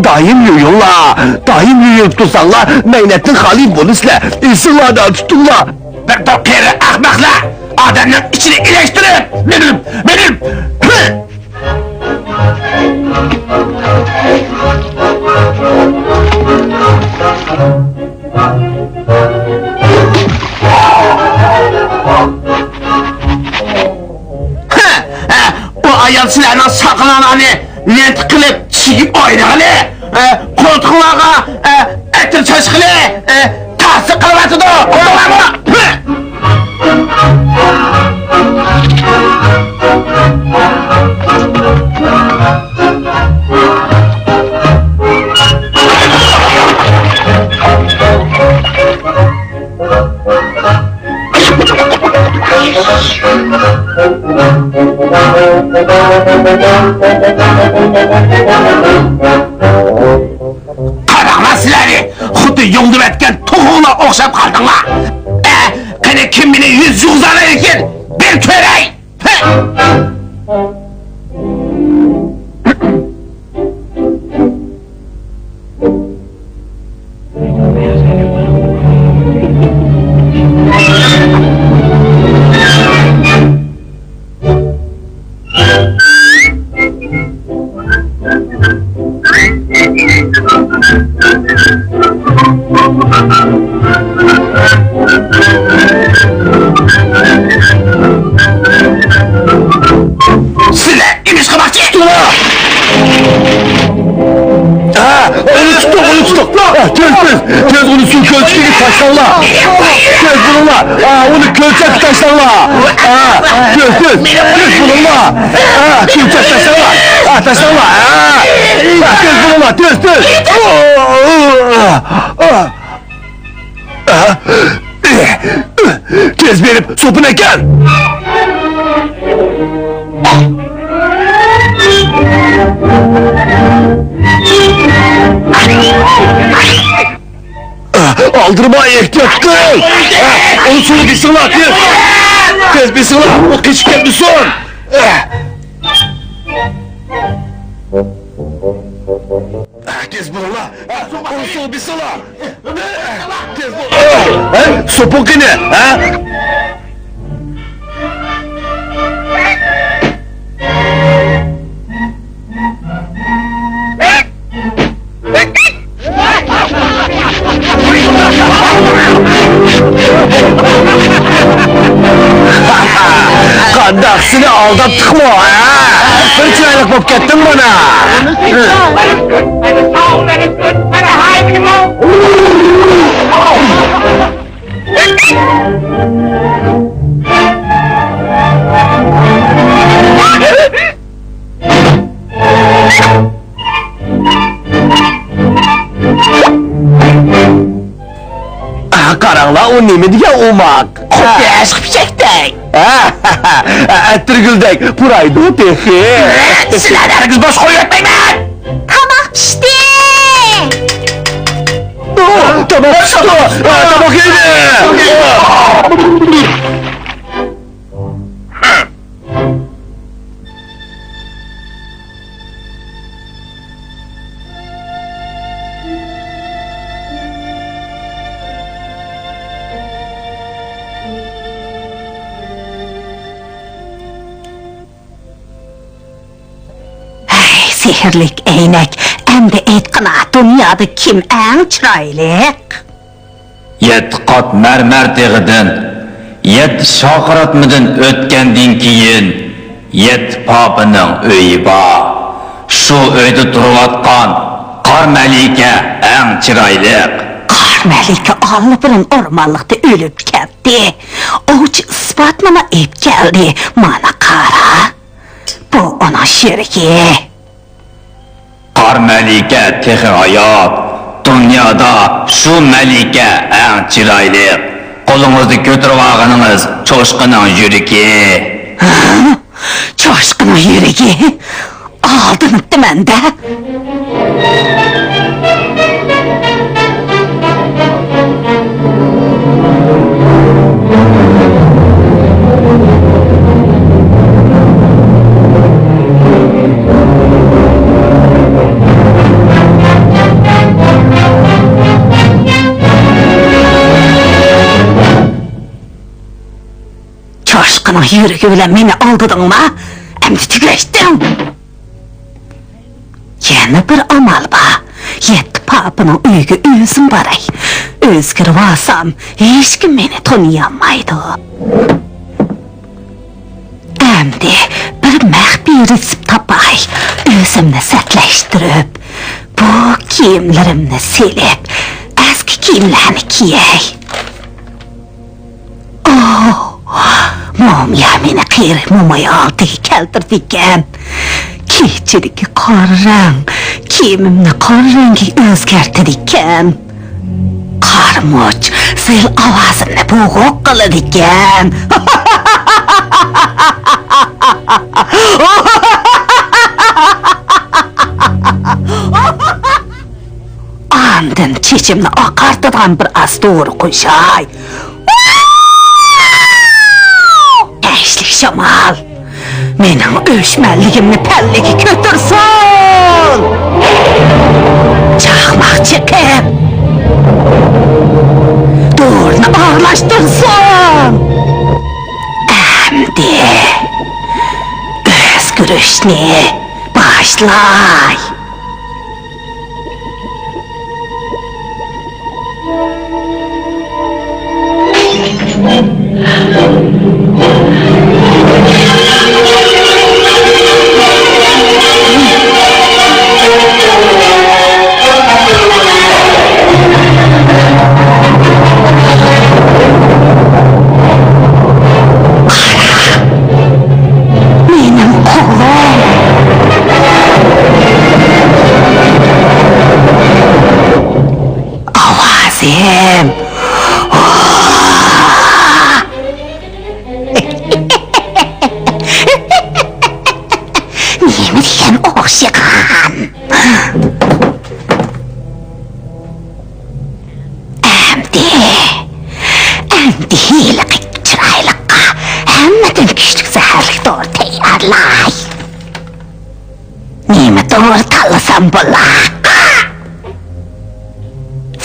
دائىم يۇيۇڭلار. دائىم يۇيۇپ تۇرساڭلار، مەينەتتىن خالىي بولىسىلەر. ئېسىڭلاردا تۇتۇڭلار. بىر توپ قېرى ئەخمەقلەر ئادەمنىڭ ئىچىنى ئىلەشتۈرۈپ، مېنىڭ، مېنىڭ. ئۇ ئايال سىلەرنىڭ ساقىلىڭلارنى لەنتە قىلىپ چىگىپ ئوينىغىلى، ئە، قولتۇقلارغا، ئە، ئەتىر چاچقىلى، ئە، تەسىر قىلىۋاتىدۇ. قولتۇقلارغا. قاراڭلار سىلەرنى، خۇددى يۇڭدۇۋەتكەن توخۇغىلا ئوخشاپ قالدىڭلار. ئە، قېنى كىم مېنى يۈز يۇغۇزالايدىكىن، بىر كۆرەي! ھە! سىلەر ئېمىش قاماقچى! ھە، ئۇنى تۇتۇڭ، ئۇنى تۇتۇڭ! ھە، تېز، تېز، تېز ئۇنى سۇ كۆلچىكىگە تاشلاڭلار! تېز بولۇڭلار! ھە، ئۇنى كۆلچەككە تاشلاڭلار! ھە، تېز، تېز، تېز بولۇڭلار! ھە، كۆلچەككە تاشلاڭلار! ھە، تاشلاڭلار! ھە، ھە، تېز بولۇڭلار، تېز، تېز! تېز بېرىپ سوپۇن ئەكەل! ئالدىرىما، ئېھتىيات قىل! ئۇنى سۇغا بېسىڭلار، تېز! تېز بېسىڭلار، ئۇ قېچىپ كەتمىسۇن! تېز بولۇڭلار! ئۇنى سۇغا بېسىڭلار! تېز بول! ھە؟ سوپۇن قېنى؟ ھە؟ قانداق، سېنى ئالداتتۇقمۇ، ھە؟ بىر چىرايلىق بولۇپ كەتتىڭ مانا. قاراڭلار، ئۇ نېمە دېگەن ئوماق! خۇددى ئەشىق پىچەكتەك! ئەتىرگۈلدەك پۇرايدۇ تېخى! سىلەرنى ھەرگىز بوش قويۇۋەتمەيمەن! تاماق پىشتى! تاماق پىشتى! تاماق يەيلى! ھەي، سېھىرلىك ئەينەك، ئەمدى ئېيتقىنا، دۇنيادا كىم ئەڭ چىرايلىق؟ يەتتە قات مەرمەر تېغىدىن، يەتتە شاخاراتمىدىن ئۆتكەندىن كېيىن، يەتتە پاپىنىڭ ئۆيى بار. شۇ ئۆيدە تۇرۇۋاتقان قار مەلىكە ئەڭ چىرايلىق. قار مەلىكە ئاللىبۇرۇن ئورمانلىقتا ئۆلۈپ كەتتى. ئوۋچى ئىسپاتنىمۇ ئېلىپ كەلدى. مانا قارا. بۇ ئۇنىڭ شېرىكى. قار مەلىكە تېخى ھايات. دۇنيادا شۇ مەلىكە ئەڭ چىرايلىق. قولىڭىزدا كۆتۈرۈۋالغىنىڭىز چوشقىنىڭ يۈرىكى. ھە؟ چوشقىنىڭ يۈرىكى؟ ئالدىنىپتىمەن-دە. چاشقىنىڭ يۈرىكى بىلەن مېنى ئالدىدىڭما؟ ئەمدى تۈگەشتىڭ! يەنە بىر ئامال بار. يەتتە پاپىنىڭ ئۆيىگە ئۆزۈم باراي. ئۆزگىرىۋالسام، ھېچكىم مېنى تونۇيالمايدۇ. ئەمدى بىر مەخپىي رېتسېپ تاپاي. ئۆزۈمنى سەتلەشتۈرۈپ، بۇ كىيىملىرىمنى سېلىپ، ئەسكى كىيىملەرنى كىيەي. ئوھ، مومىيا مېنى قېرى موماي ھالىتىگە كەلتۈرىدىكەن. كېچىدىكى قارا رەڭ كىيىمىمنى قارا رەڭگە ئۆزگەرتىدىكەن. قارىمۇچ زىل ئاۋازىمنى بوغۇق قىلىدىكەن. ئاندىن چېچىمنى ئاقارتىدىغان بىر ئاز دورا قوشاي. ئەشلىك شامال مېنىڭ ئۆچمەنلىكىمنى پەللىگە كۆتۈرسۇن! چاقماق چېقىپ، دورىنى ئارىلاشتۇرسۇن! ئەمدى ئۆزگىرىشنى باشلاي! مېنىڭ قولۇم. ئاۋازىم. نېمە دېگەن ئوخشىغان. ئەمدى، ئەمدى ھېلىقى چىرايلىققا ھەممىدىن كۈچلۈك زەھەرلىك دورا تەييارلاي. نېمە دورا تاللىسام بولا؟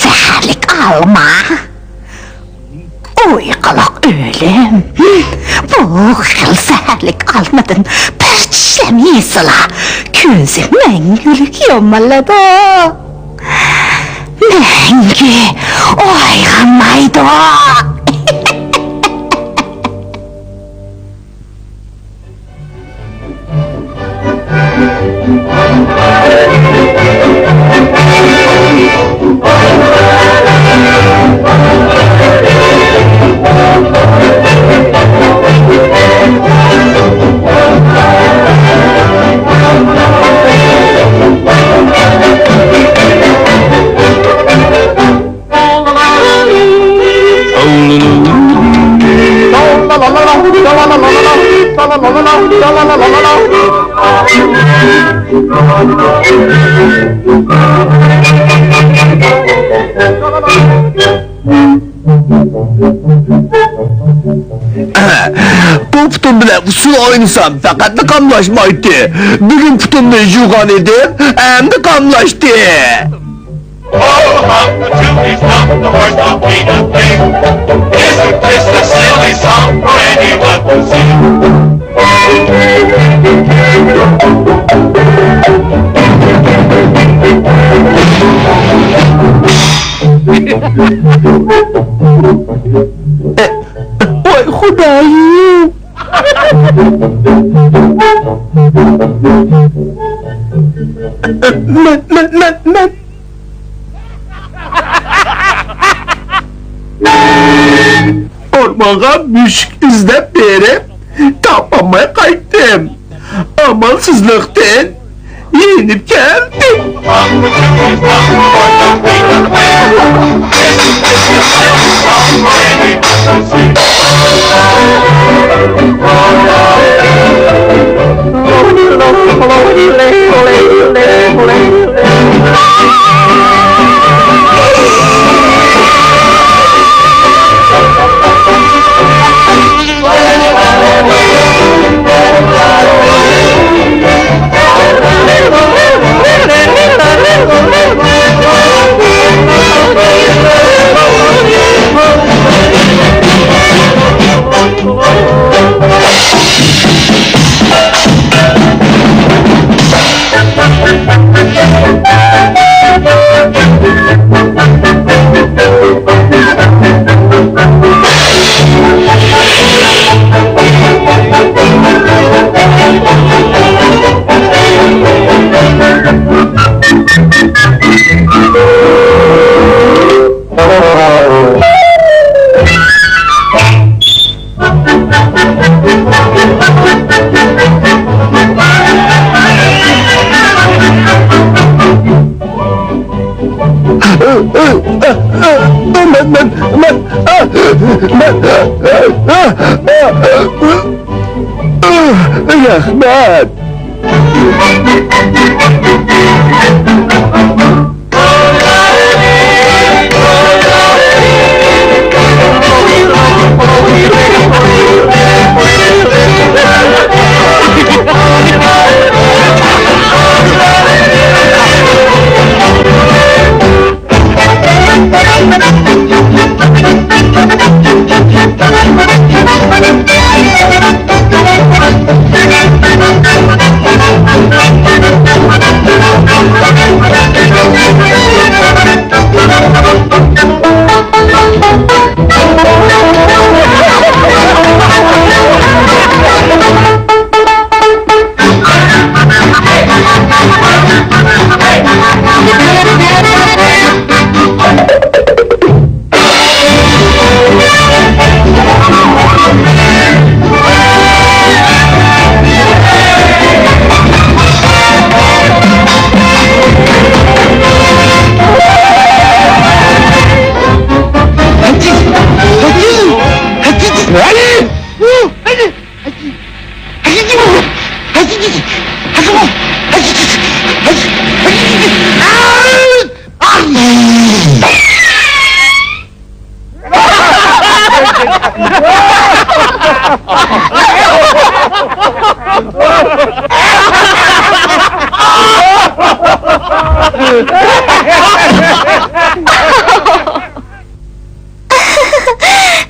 زەھەرلىك ئالما. ئۇيقۇلۇق ئۆلۈم. بۇ خىل زەھەرلىك ئالمىدىن بىر چىشلەم يېسىلا، كۆزى مەڭگۈلۈك يۇمۇلىدۇ. مەڭگۈ ئويغانمايدۇ. بۇ پۇتۇم بىلەن ئۇسسۇل ئوينىسام، پەقەتلا قاملاشمايتتى. بۈگۈن پۇتۇمنى يۇغان ئىدىم، ئەمدى قاملاشتى. Oh, how the Julie's not the worst of being a thing. Isn't this a silly song for anyone to sing? ۋاي خۇدايىم! مەن، مەن، مەن، مەن. ئورمانغا مۈشۈك ئىزدەپ بېرىپ، تاپالماي قايتتىم. ئامالسىزلىقتىن يېنىپ كەلدىم. مەن، مەن، مەن، مەن، رەھمەت.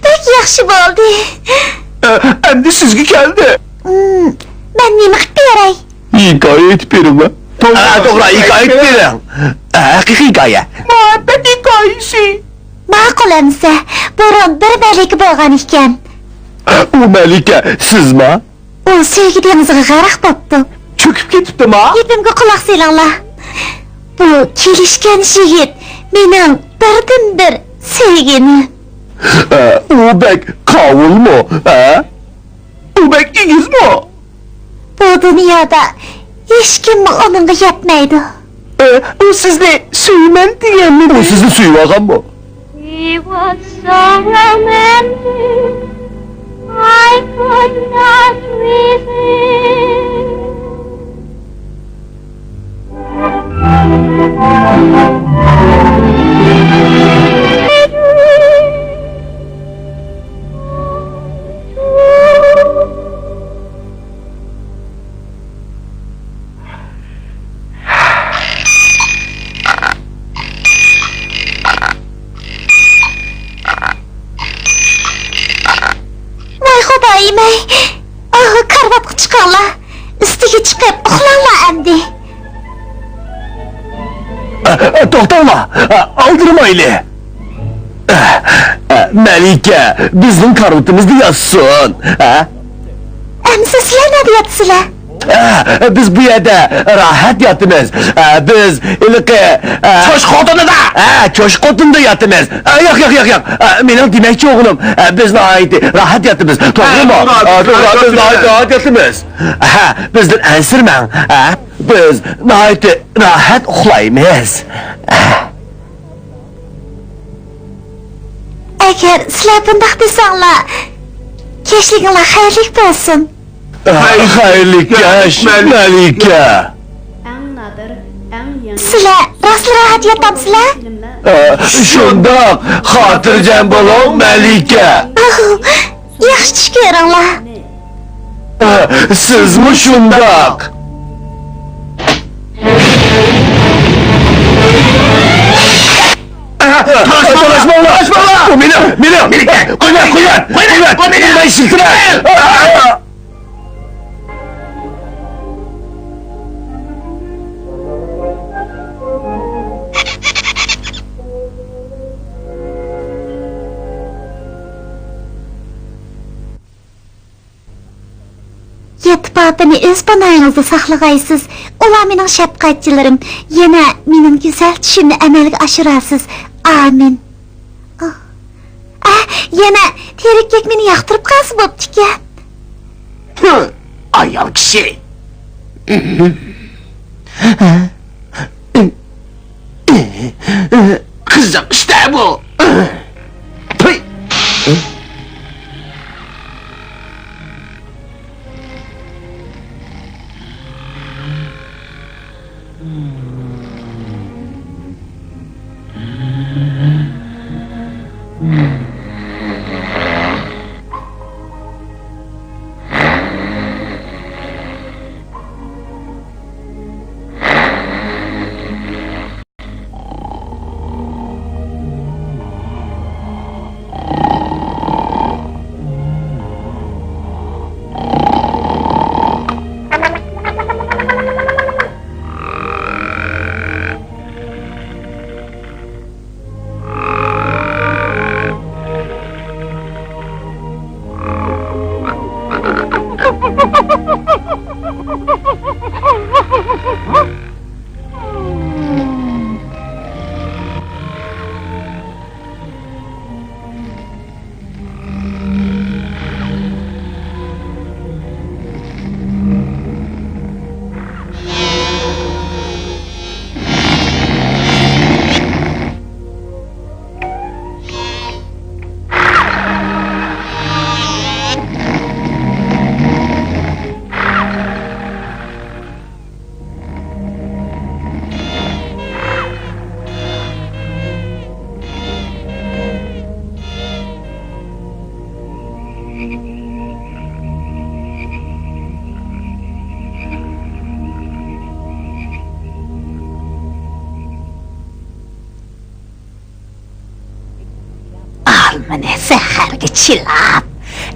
بەك ياخشى بولدى. ئە، ئەمدى سىزگە كەلدى. مم، مەن نېمە قىلىپ بېرەي؟ ھېكايە ئېيتىپ بېرىڭ. ئە، توغرا، ھېكايە ئېيتىپ بېرىڭ. ئە، ھەقىقىي ھېكايە. مۇھەببەت ھېكايىسى. ماقۇل ئەمىسە، بۇرۇن بىر مەلىكە بولغان ئىكەن. ئۇ مەلىكە سىزما؟ ئۇ سۆيگۈ دېڭىزىغا غەرق بوپتۇ. چۆكۈپ كېتىپتىما؟ گېپىمگە قۇلاق سېلىڭلار. بۇ كېلىشكەن يىگىت مېنىڭ بىردىنبىر سۆيگىنىم. ئە، ئۇ بەك قاۋۇلمۇ، ھە؟ ئۇ بەك ئېگىزمۇ؟ بۇ دۇنيادا ھېچكىممۇ ئۇنىڭغا يەتمەيدۇ. ئە، ئۇ سىزنى سۆيىمەن دېگەنمىدى؟ ئۇ سىزنى سۆيۈۋالغانمۇ؟ He was so romantic. I دەيمەي. ئاھ، كارىۋاتقا چىقىڭلار. ئۈستىگە چىقىپ ئۇخلاڭلار ئەمدى. ئە، ئە، توختاڭلار. ئە، ئالدىرىمايلى. ئە، ئە، مەلىكە بىزنىڭ كارىۋىتىمىزدا ياتسۇن. ئە؟ ئەمىسە سىلەر نەدە ياتىسىلەر؟ ئە، بىز بۇ يەردە راھەت ياتىمىز. ئە، بىز ھېلىقى، ئە، چوشقا ئوتۇنىدا. ئە، چوشقا ئوتۇنىدا ياتىمىز. ئە، ياق، ياق، ياق، ياق. ئە، مېنىڭ دېمەكچى بولغىنىم، ئە، بىز ناھايىتى راھەت ياتىمىز. توغرىمۇ؟ ئە، توغرا، ئە، توغرا، بىز ناھايىتى راھەت ياتىمىز. ئە، بىزدىن ئەنسىرىمەڭ. ئە، بىز ناھايىتى راھەت ئۇخلايمىز. ئە. ئەگەر سىلەر بۇنداق دېسەڭلار، كەچلىكىڭلار خەيرلىك بولسۇن. خەيرلىك كەچ، مەلىكە. سىلەر راستلا راھەت ياتامسىلەر؟ ئە، شۇنداق، خاتىرجەم بولۇڭ، مەلىكە. ئاھ، ياخشى چۈش كۆرۈڭلار. ئە، سىزمۇ شۇنداق. تالاشماڭلار! تالاشماڭلار! بۇ مېنىڭ، مېنىڭ! مېنىڭ! قويماڭ، قويماڭ! قويماڭ! قويماڭ! مېنىڭ! مېنىڭ! يەتتە پاپىنى ئۆز پاناھىڭىزدا ساقلىغايسىز. ئۇلار مېنىڭ شەپقەتچىلىرىم. يەنە مېنىڭ گۈزەل چۈشۈمنى ئەمەلگە ئاشۇرارسىز. ئامىن. ئاھ. ئە، يەنە تېرىككەك مېنى ياقتۇرۇپ قالسا بوپتىكەن. ھە، ئايال كىشى. قىزىق ئىش-دە بۇ. پۇي. ئالمىنى سەھەرگە چىلاپ،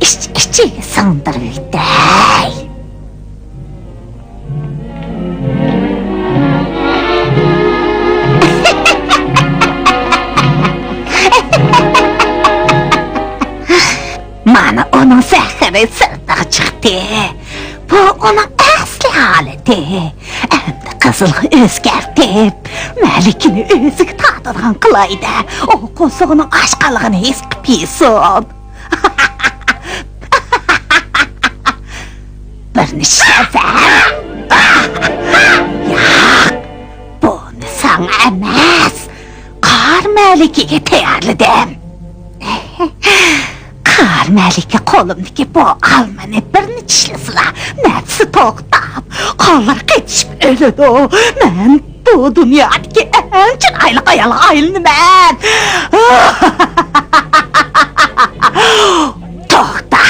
ئىچ-ئىچىگە سىڭدۈرۈۋېتەي. مانا ئۇنىڭ زەھىرى سىرتىغا چىقتى. بۇ ئۇنىڭ ئەسلى ھالىتى. ئەمدى قىزىلغا ئۆزگەرتىپ، مەلىكىنى ئۆزىگە تارتىدىغان قىلاي-دە، ئۇ قورسىقىنىڭ ئاچقانلىقىنى ھېس قىلىپ يېسۇن. بىرنى چىشلەسەم. ياق، بۇنى ساڭا ئەمەس، قار مەلىكىگە تەييارلىدىم. قار مەلىكە قولۇمدىكى بۇ ئالمىنى بىرنى چىشلىسىلا، نەپسى توختاپ، قانلىرى قېتىشىپ ئۆلىدۇ. مەن بۇ دۇنيادىكى ئەڭ چىرايلىق ئايالغا ئايلىنىمەن. توختا!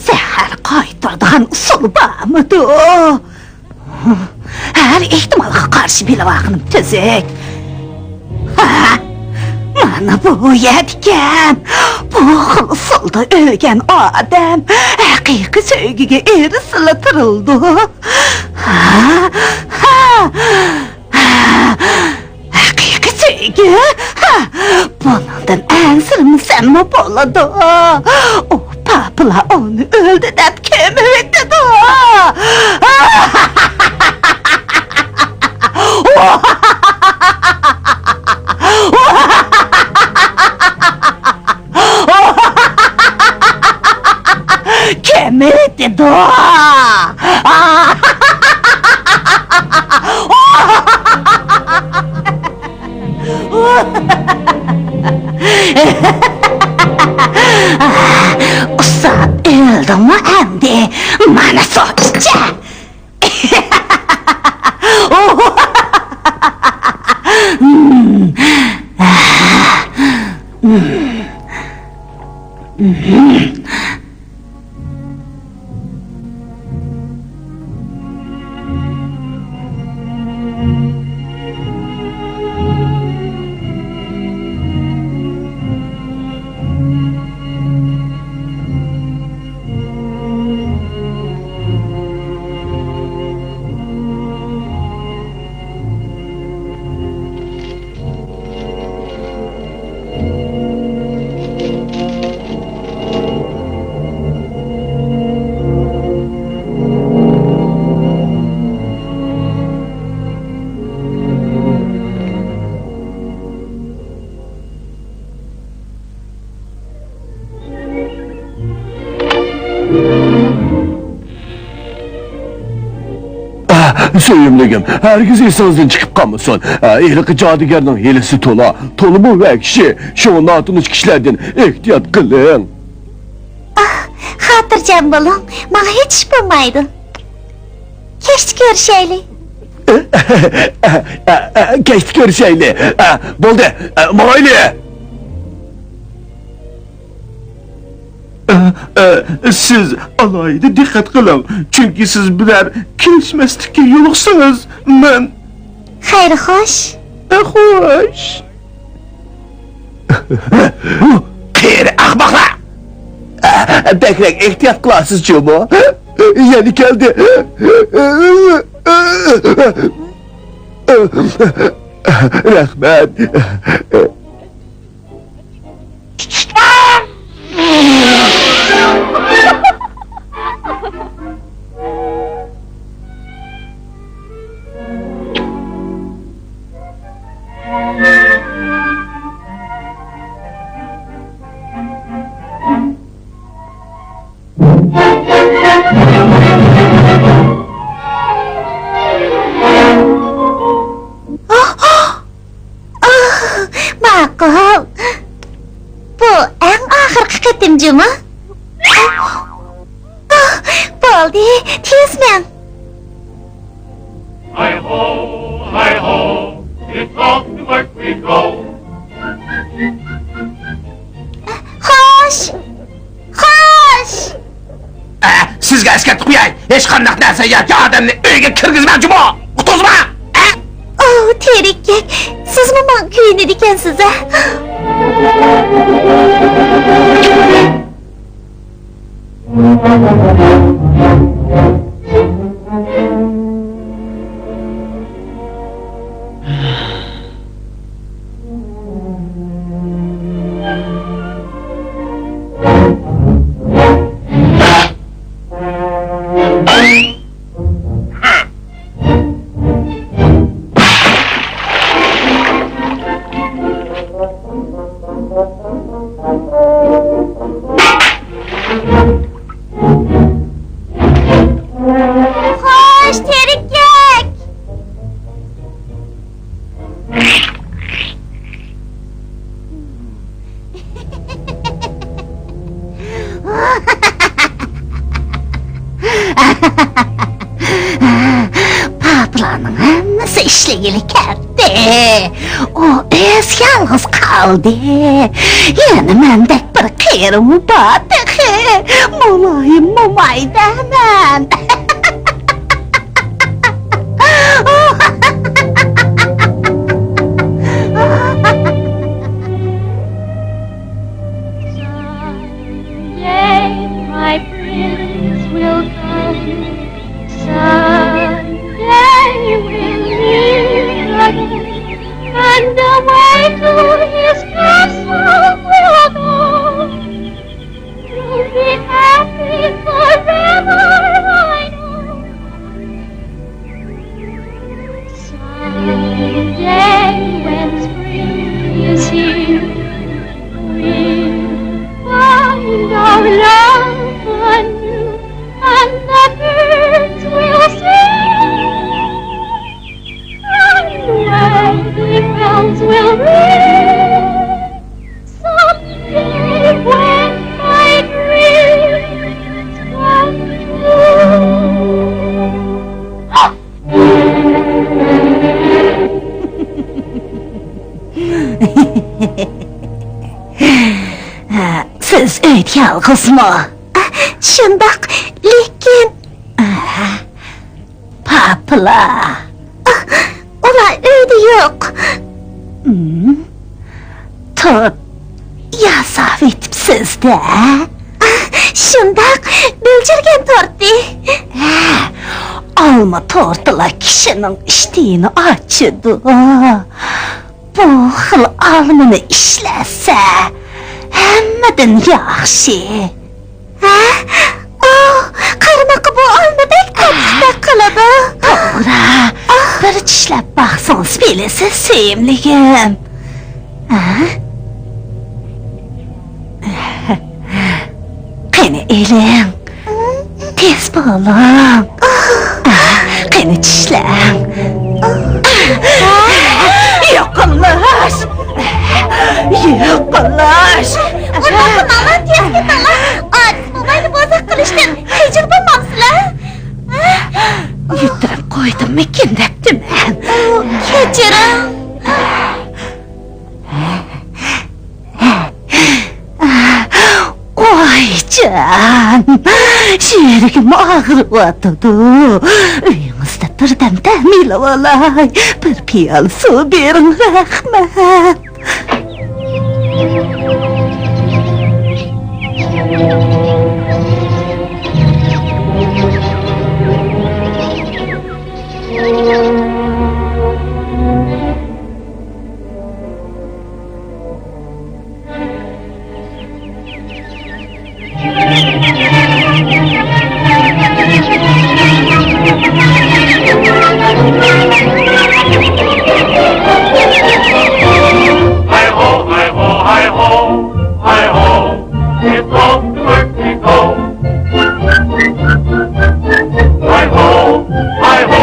سەھەر قايتۇرىدىغان ئۇسۇل بارمىدۇ؟ ھەر ئېھتىمالغا قارشى بىلىۋالغىنىم تۈزۈك. ھە، مانا بۇ يەردىكەن. بۇ خىل ئۇسۇلدا ئۆلگەن ئادەم ھەقىقىي سۆيگۈگە ئېرىشسىلا تىرىلىدۇ. ھا، ھا، ھا. ھەقىقىي سۆيگۈ؟ ھا، بۇنىڭدىن ئەنسىرىمىسەممۇ بولىدۇ. ئۇ پاپىلار ئۇنى ئۆلدى دەپ كۆمۈۋېتىدۇ. كۆمۈۋېتىدۇ. ئۇستام، ئۆلدۈڭمۇ ئەمدى؟ مانا سوپىچە. ئاھ، سۆيۈملۈكۈم، ھەرگىز ئېسىڭىزدىن چىقىپ قالمىسۇن. ئا، ھېلىقى جادۇگەرنىڭ ھىيلىسى تولا، تولىمۇ ۋەھشىي. شۇڭا ناتونۇش كىشىلەردىن ئېھتىيات قىلىڭ. ئاھ، خاتىرجەم بولۇڭ، ماڭا ھېچ ئىش بولمايدۇ. كەچتە كۆرۈشەيلى. كەچتە كۆرۈشەيلى. بولدى، ماڭايلى. سىز ئالاھىدە دىققەت قىلىڭ، چۈنكى سىز بىلەن كېلىشمەسلىككە يولۇقسىڭىز، مەن. خەير، خوش. خوش. قېرى ئەخمەقلەر! بەكرەك ئېھتىيات قىلارسىز جۇمۇ. يەنە كەلدى. رەھمەت. ماقۇل. بۇ ئەڭ ئاخىرقى قېتىم جۇمۇ. بولدى، تېز مەن. Hi ho, hi ho, it's off to work we go. خوش! خوش! ئە، سىزگە ئەسكەرتىپ قوياي، ھېچقانداق نەرسە ياكى ئادەمنى ئۆيگە كىرگۈزمەڭ جۇمۇ! ئۇقتۇڭىزمۇ؟ ئە؟ ئوھ، تېرىككەك، سىزمۇ ماڭا كۆيۈنىدىكەنسىز ھە؟ خوش، تېرىككەك! پاپىلارنىڭ ھەممىسى ئىشلىگىلى كەتتى. ئۇ ئۆزى يالغۇز قالدى. يەنە مەندەك بىر قېرىمۇ بار تېخى. مۇلايىم موماي دەمەن. Yea, my pretty Be happy forever, I know. Someday when spring is here, we'll find our love anew, and the birds will sing, and the bells will ring. Someday when my dreams come true. سىز ئۆيدە يالغۇزمۇ؟ شۇنداق، لېكىن. پاپىلا. ئۇلار ئۆيدە يوق. ھىم، تورت ياساۋېتىپسىز-دە. شۇنداق، بۆلجۈرگەن تورتى. ھە، ئالما تورتىلا كىشىنىڭ ئىشتىنى ئاچىدۇ. بۇ خىل ئالمىنى ئىشلەتسە، ھەممىدىن ياخشى. ھە؟ ئۇ، قارىماققا بۇ ئالما بەك تاتلىقتەك قىلىدۇ. توغرا. بىر چىشلەپ باقسىڭىز بىلىسىز، سۆيۈملۈكۈم. ھە؟ قېنى ئېلىڭ. تېز بولۇڭ. قېنى چىشلەڭ. يېقىنلاش. يېقىنلاش. ئۇنداق قىلماڭلار، تېز كېتىڭلار. ئاجىز موماينى بوزەك قىلىشتىن خىجىل بولمامسىلەر؟ يۈتتۈرۈپ قويدۇممىكىن دەپتىمەن. كەچۈرۈڭ. ۋايجان، يۈرىكىم ئاغرىۋاتىدۇ. ئۆيىڭىزدە بىردەم دەم ئېلىۋالاي. بىر پىيالە سۇ بېرىڭ، رەھمەت. Hi ho, hi ho, hi ho, hi ho, it's off to work we go. Hi ho, hi ho.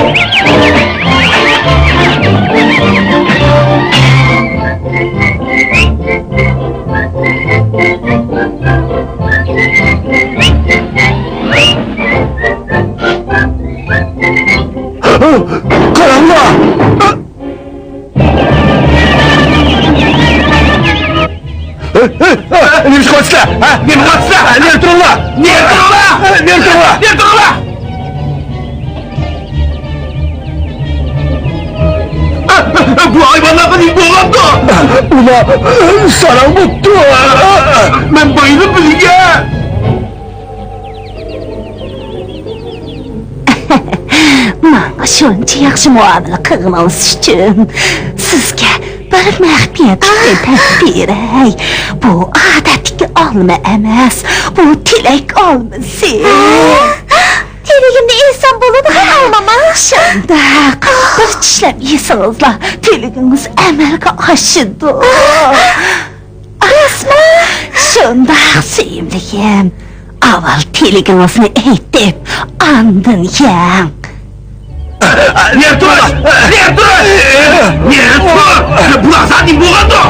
قاراڭلار! نېمە قىلىۋاتىسىلەر؟ ھە؟ نېمە قىلىۋاتىسىلەر؟ نېرى تۇرۇڭلار! نېرى تۇرۇڭلار! نېرى تۇرۇڭلار! نېرى تۇرۇڭلار! بۇ ھايۋانلارغا نېمە بولغاندۇ؟ ئۇلار ساراڭ بوپتۇ. مەن بايىنىپ بىلگەن. ماڭا شۇنچە ياخشى مۇئامىلە قىلغىنىڭىز ئۈچۈن سىزگە بىر مەخپىيەتلىك تەلەپ بېرەي. بۇ ئادەتتىكى ئالما ئەمەس، بۇ تىلەك ئالمىسى. تىلىگىمنى ئېيتسام بولىدىغۇ، ئالمىما؟ شۇنداق. بىر چىشلەپ يېسىڭىزلا، تىلىكىڭىز ئەمەلگە ئاشىدۇ. راستمۇ؟ شۇنداق، سۆيۈملۈكۈم. ئاۋۋال تىلىكىڭىزنى ئېيتىپ، ئاندىن يەڭ. نېرى تۇر! نېرى تۇر! نېرى تۇر! بۇلار زادى بولغاندۇ؟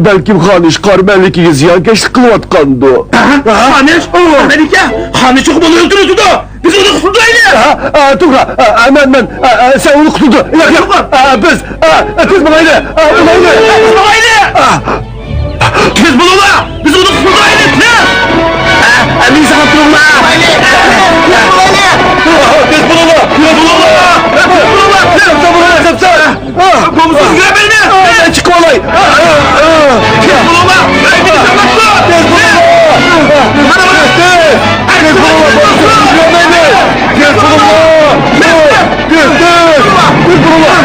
بەلكىم خانىش قارا مەلىكىگە زىيانكەشلىك قىلىۋاتقاندۇ. خانىش؟ مەلىكە؟ خانىش چوقۇم ئۇنى ئۆلتۈرۈۋېتىدۇ! بىز ئۇنى قۇتۇلدۇرايلى! ھە، ھە، توغرا. ھە، ھە، مەن، مەن، ھە، ھە، سەن ئۇنى قۇتۇلدۇر. ياق، ياق. ھە، ھە، بىز، ھە، ھە، تېز بولايلى. ھە، بولايلى. ھە، بىز ماڭايلى. ھە. تېز بولۇڭلار! بىز ئۇنى قۇتۇلدۇرايلى، تېز! ھە، ھە، مېنى ساقلاپ تۇرۇڭلار. تېز بولۇڭلار! تېز بولۇڭلار! تېز بولۇڭلار! تېز بولۇڭلار! تېز! بولمىسا يۈگۈرەلمەيمىز! مەن چىقىپ ئالاي! تېز بولۇڭلار! تېز بولۇڭلار! تېز! تېز! تېز بولۇڭلار! بولمىسا يۈگۈرەلمەيمىز! تېز بولۇڭلار! تېز! تېز! تېز بولۇڭلار!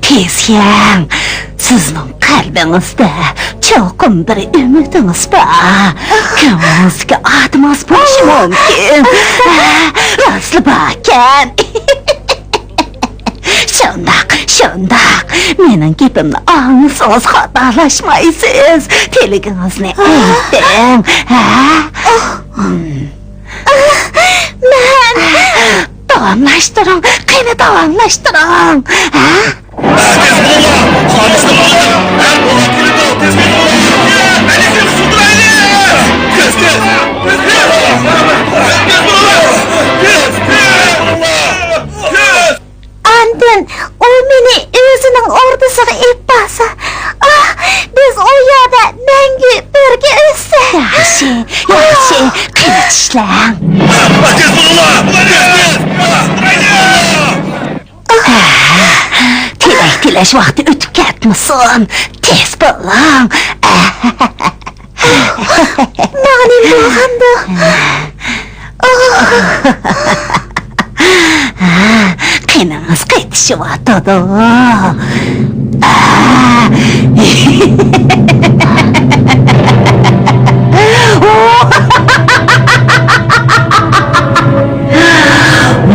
تېز يەڭ! سىزنىڭ قەلبىڭىزدە چوقۇم بىر ئۈمىدىڭىز بار. كۆڭلىڭىزدىكى ئادىمىڭىز بولۇشى مۇمكىن. ھە، راسلا باركەن. شۇنداق، شۇنداق. مېنىڭ گېپىمنى ئاڭلىسىڭىز خاتالاشمايسىز. تىلىكىڭىزنى ئېيتىڭ. ھە؟ مەن. داۋاملاشتۇرۇڭ، قېنى داۋاملاشتۇرۇڭ. ھە؟ تېز بولۇڭلار! خالىس بولۇڭلار! ھە، بولۇپ كېلىدۇ! تېز بولۇڭلار! مەن ئىككىمىز سۇدۇرايلى! تېز، تېز! تېز بولۇڭلار! تېز، تېز! تېز! ئاندىن ئۇ مېنى ئۆزىنىڭ ئوردىسىغا ئېلىپ بارسا، ئاھ، بىز ئۇ يەردە مەڭگۈ بىرگە ئۆتسەك. ياخشى، ياخشى، قېنى چىشلەڭ. تېز بولۇڭلار! تېز، تېز! تىلەك تىلەش ۋاقتى ئۆتۈپ كەتمىسۇن. تېز بولۇڭ. ماڭا نېمە بولغاندۇ؟ قېنىڭىز قېتىشىۋاتىدۇ.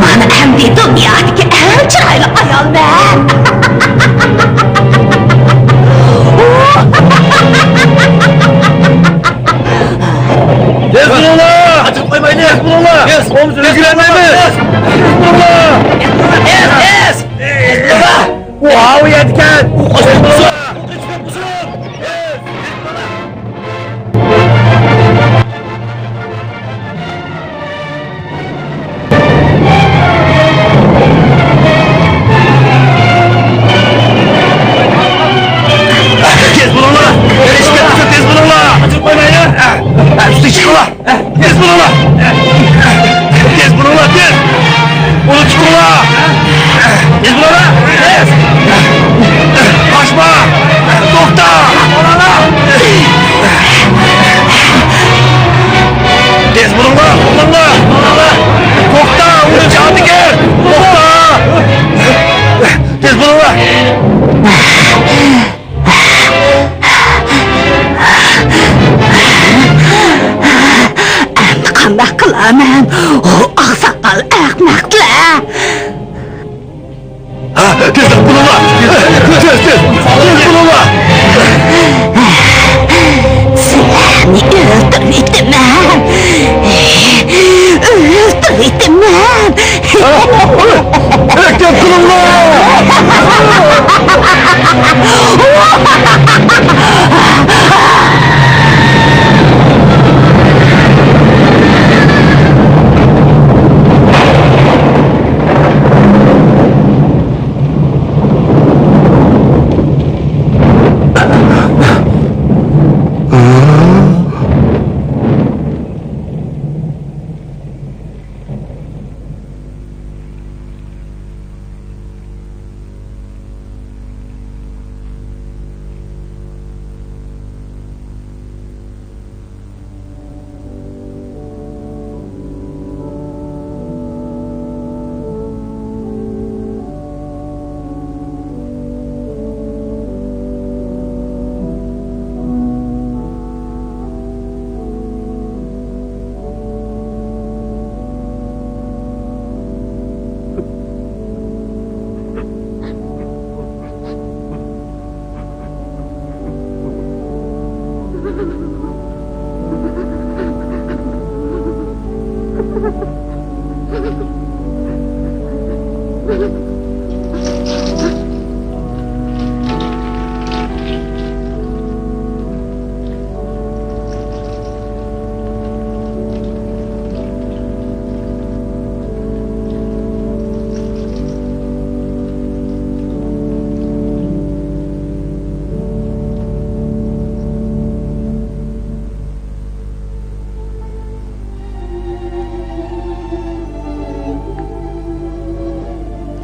مانا ئەمدى دۇنيادىكى ئەڭ چىرايلىق ئايال مەن. تېز بولۇڭلار! قاچىرىپ قويمايلى! تېز بولۇڭلار! تېز! قومۇش ئۈلگۈرەلمەيمىز! تېز! تېز بولۇڭلار! تېز! تېز! ئۇ ئاۋۇ يەردىكەن! تېز بولۇڭلار! تېز بولۇڭلار! تېز بولۇڭلار! ئۈستىگە چىقىڭلار! تېز بولۇڭلار! تېز بولۇڭلار، تېز! ئۇنى تۇتۇڭلار! تېز بولۇڭلار! تېز! قاچما! توختا! تېز بولۇڭلار، توختاڭلار! توختا! ئۇنى جادۇگەر! توختا! تېز بولۇڭلار! ئەمدى قانداق قىلارمەن؟ ئۇ ئاقساقال ئەخمەقلەر! ھە، تېزرەك بولۇڭلار! تېز، تېز! تېز بولۇڭلار! سىلەرنى ئۆلتۈرۈۋېتىمەن! ئۆلتۈرۈۋېتىمەن! ھەرىكەت قىلىڭلار!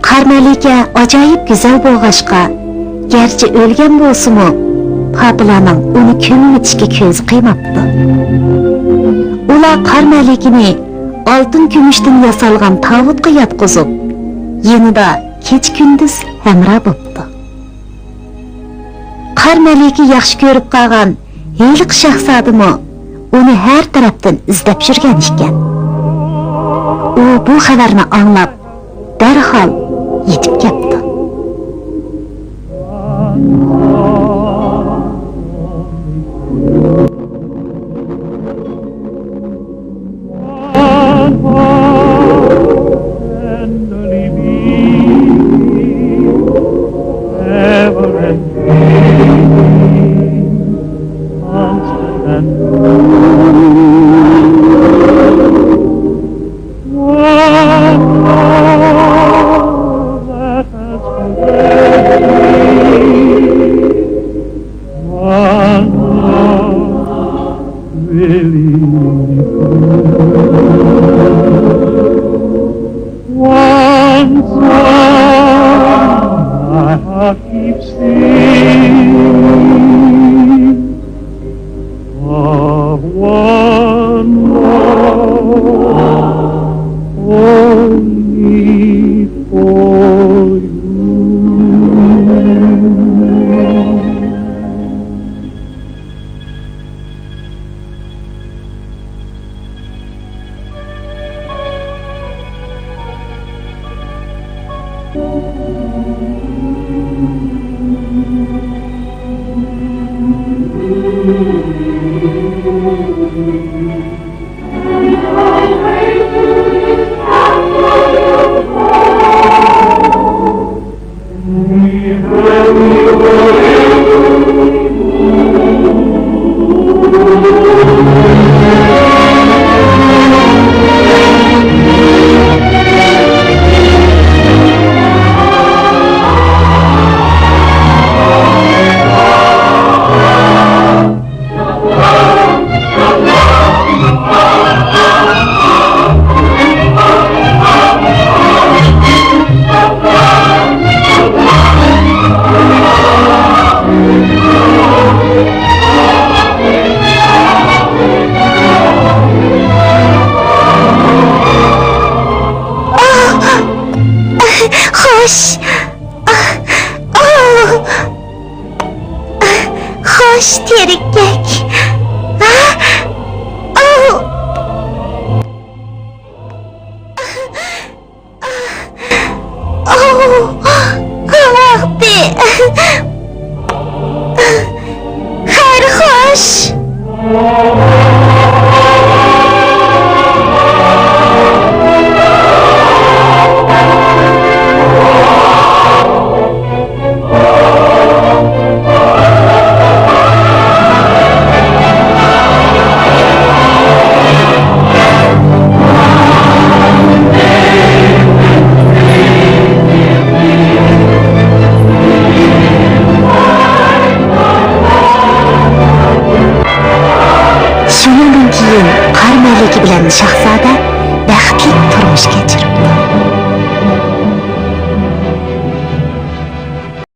قار مەلىكە ئاجايىپ گۈزەل بولغاچقا، گەرچە ئۆلگەن بولسىمۇ، پاپىلارنىڭ ئۇنى كۆمۈۋېتىشكە كۆزى قىيماپتۇ. ئۇلار قار مەلىكىنى ئالتۇن كۈمۈشتىن ياسالغان تاۋۇتقا ياتقۇزۇپ، يېنىدا كېچە-كۈندۈز ھەمراھ بوپتۇ. قار مەلىكە ياخشى كۆرۈپ قالغان ھېلىقى شاھزادىمۇ ئۇنى ھەر تەرەپتىن ئىزدەپ يۈرگەن ئىكەن. ئۇ بۇ خەۋەرنى ئاڭلاپ، دەرھال يېتىپ كەپتۇ. Once more, my heart keeps singing of one love, only for you. خوش. خوش تېرىككەك. ھا؟ ئاۋ! ئاۋ! ھاۋاقتى! خەير خوش! شۇنىڭدىن كېيىن قار مەلىكە بىلەن شاھزادە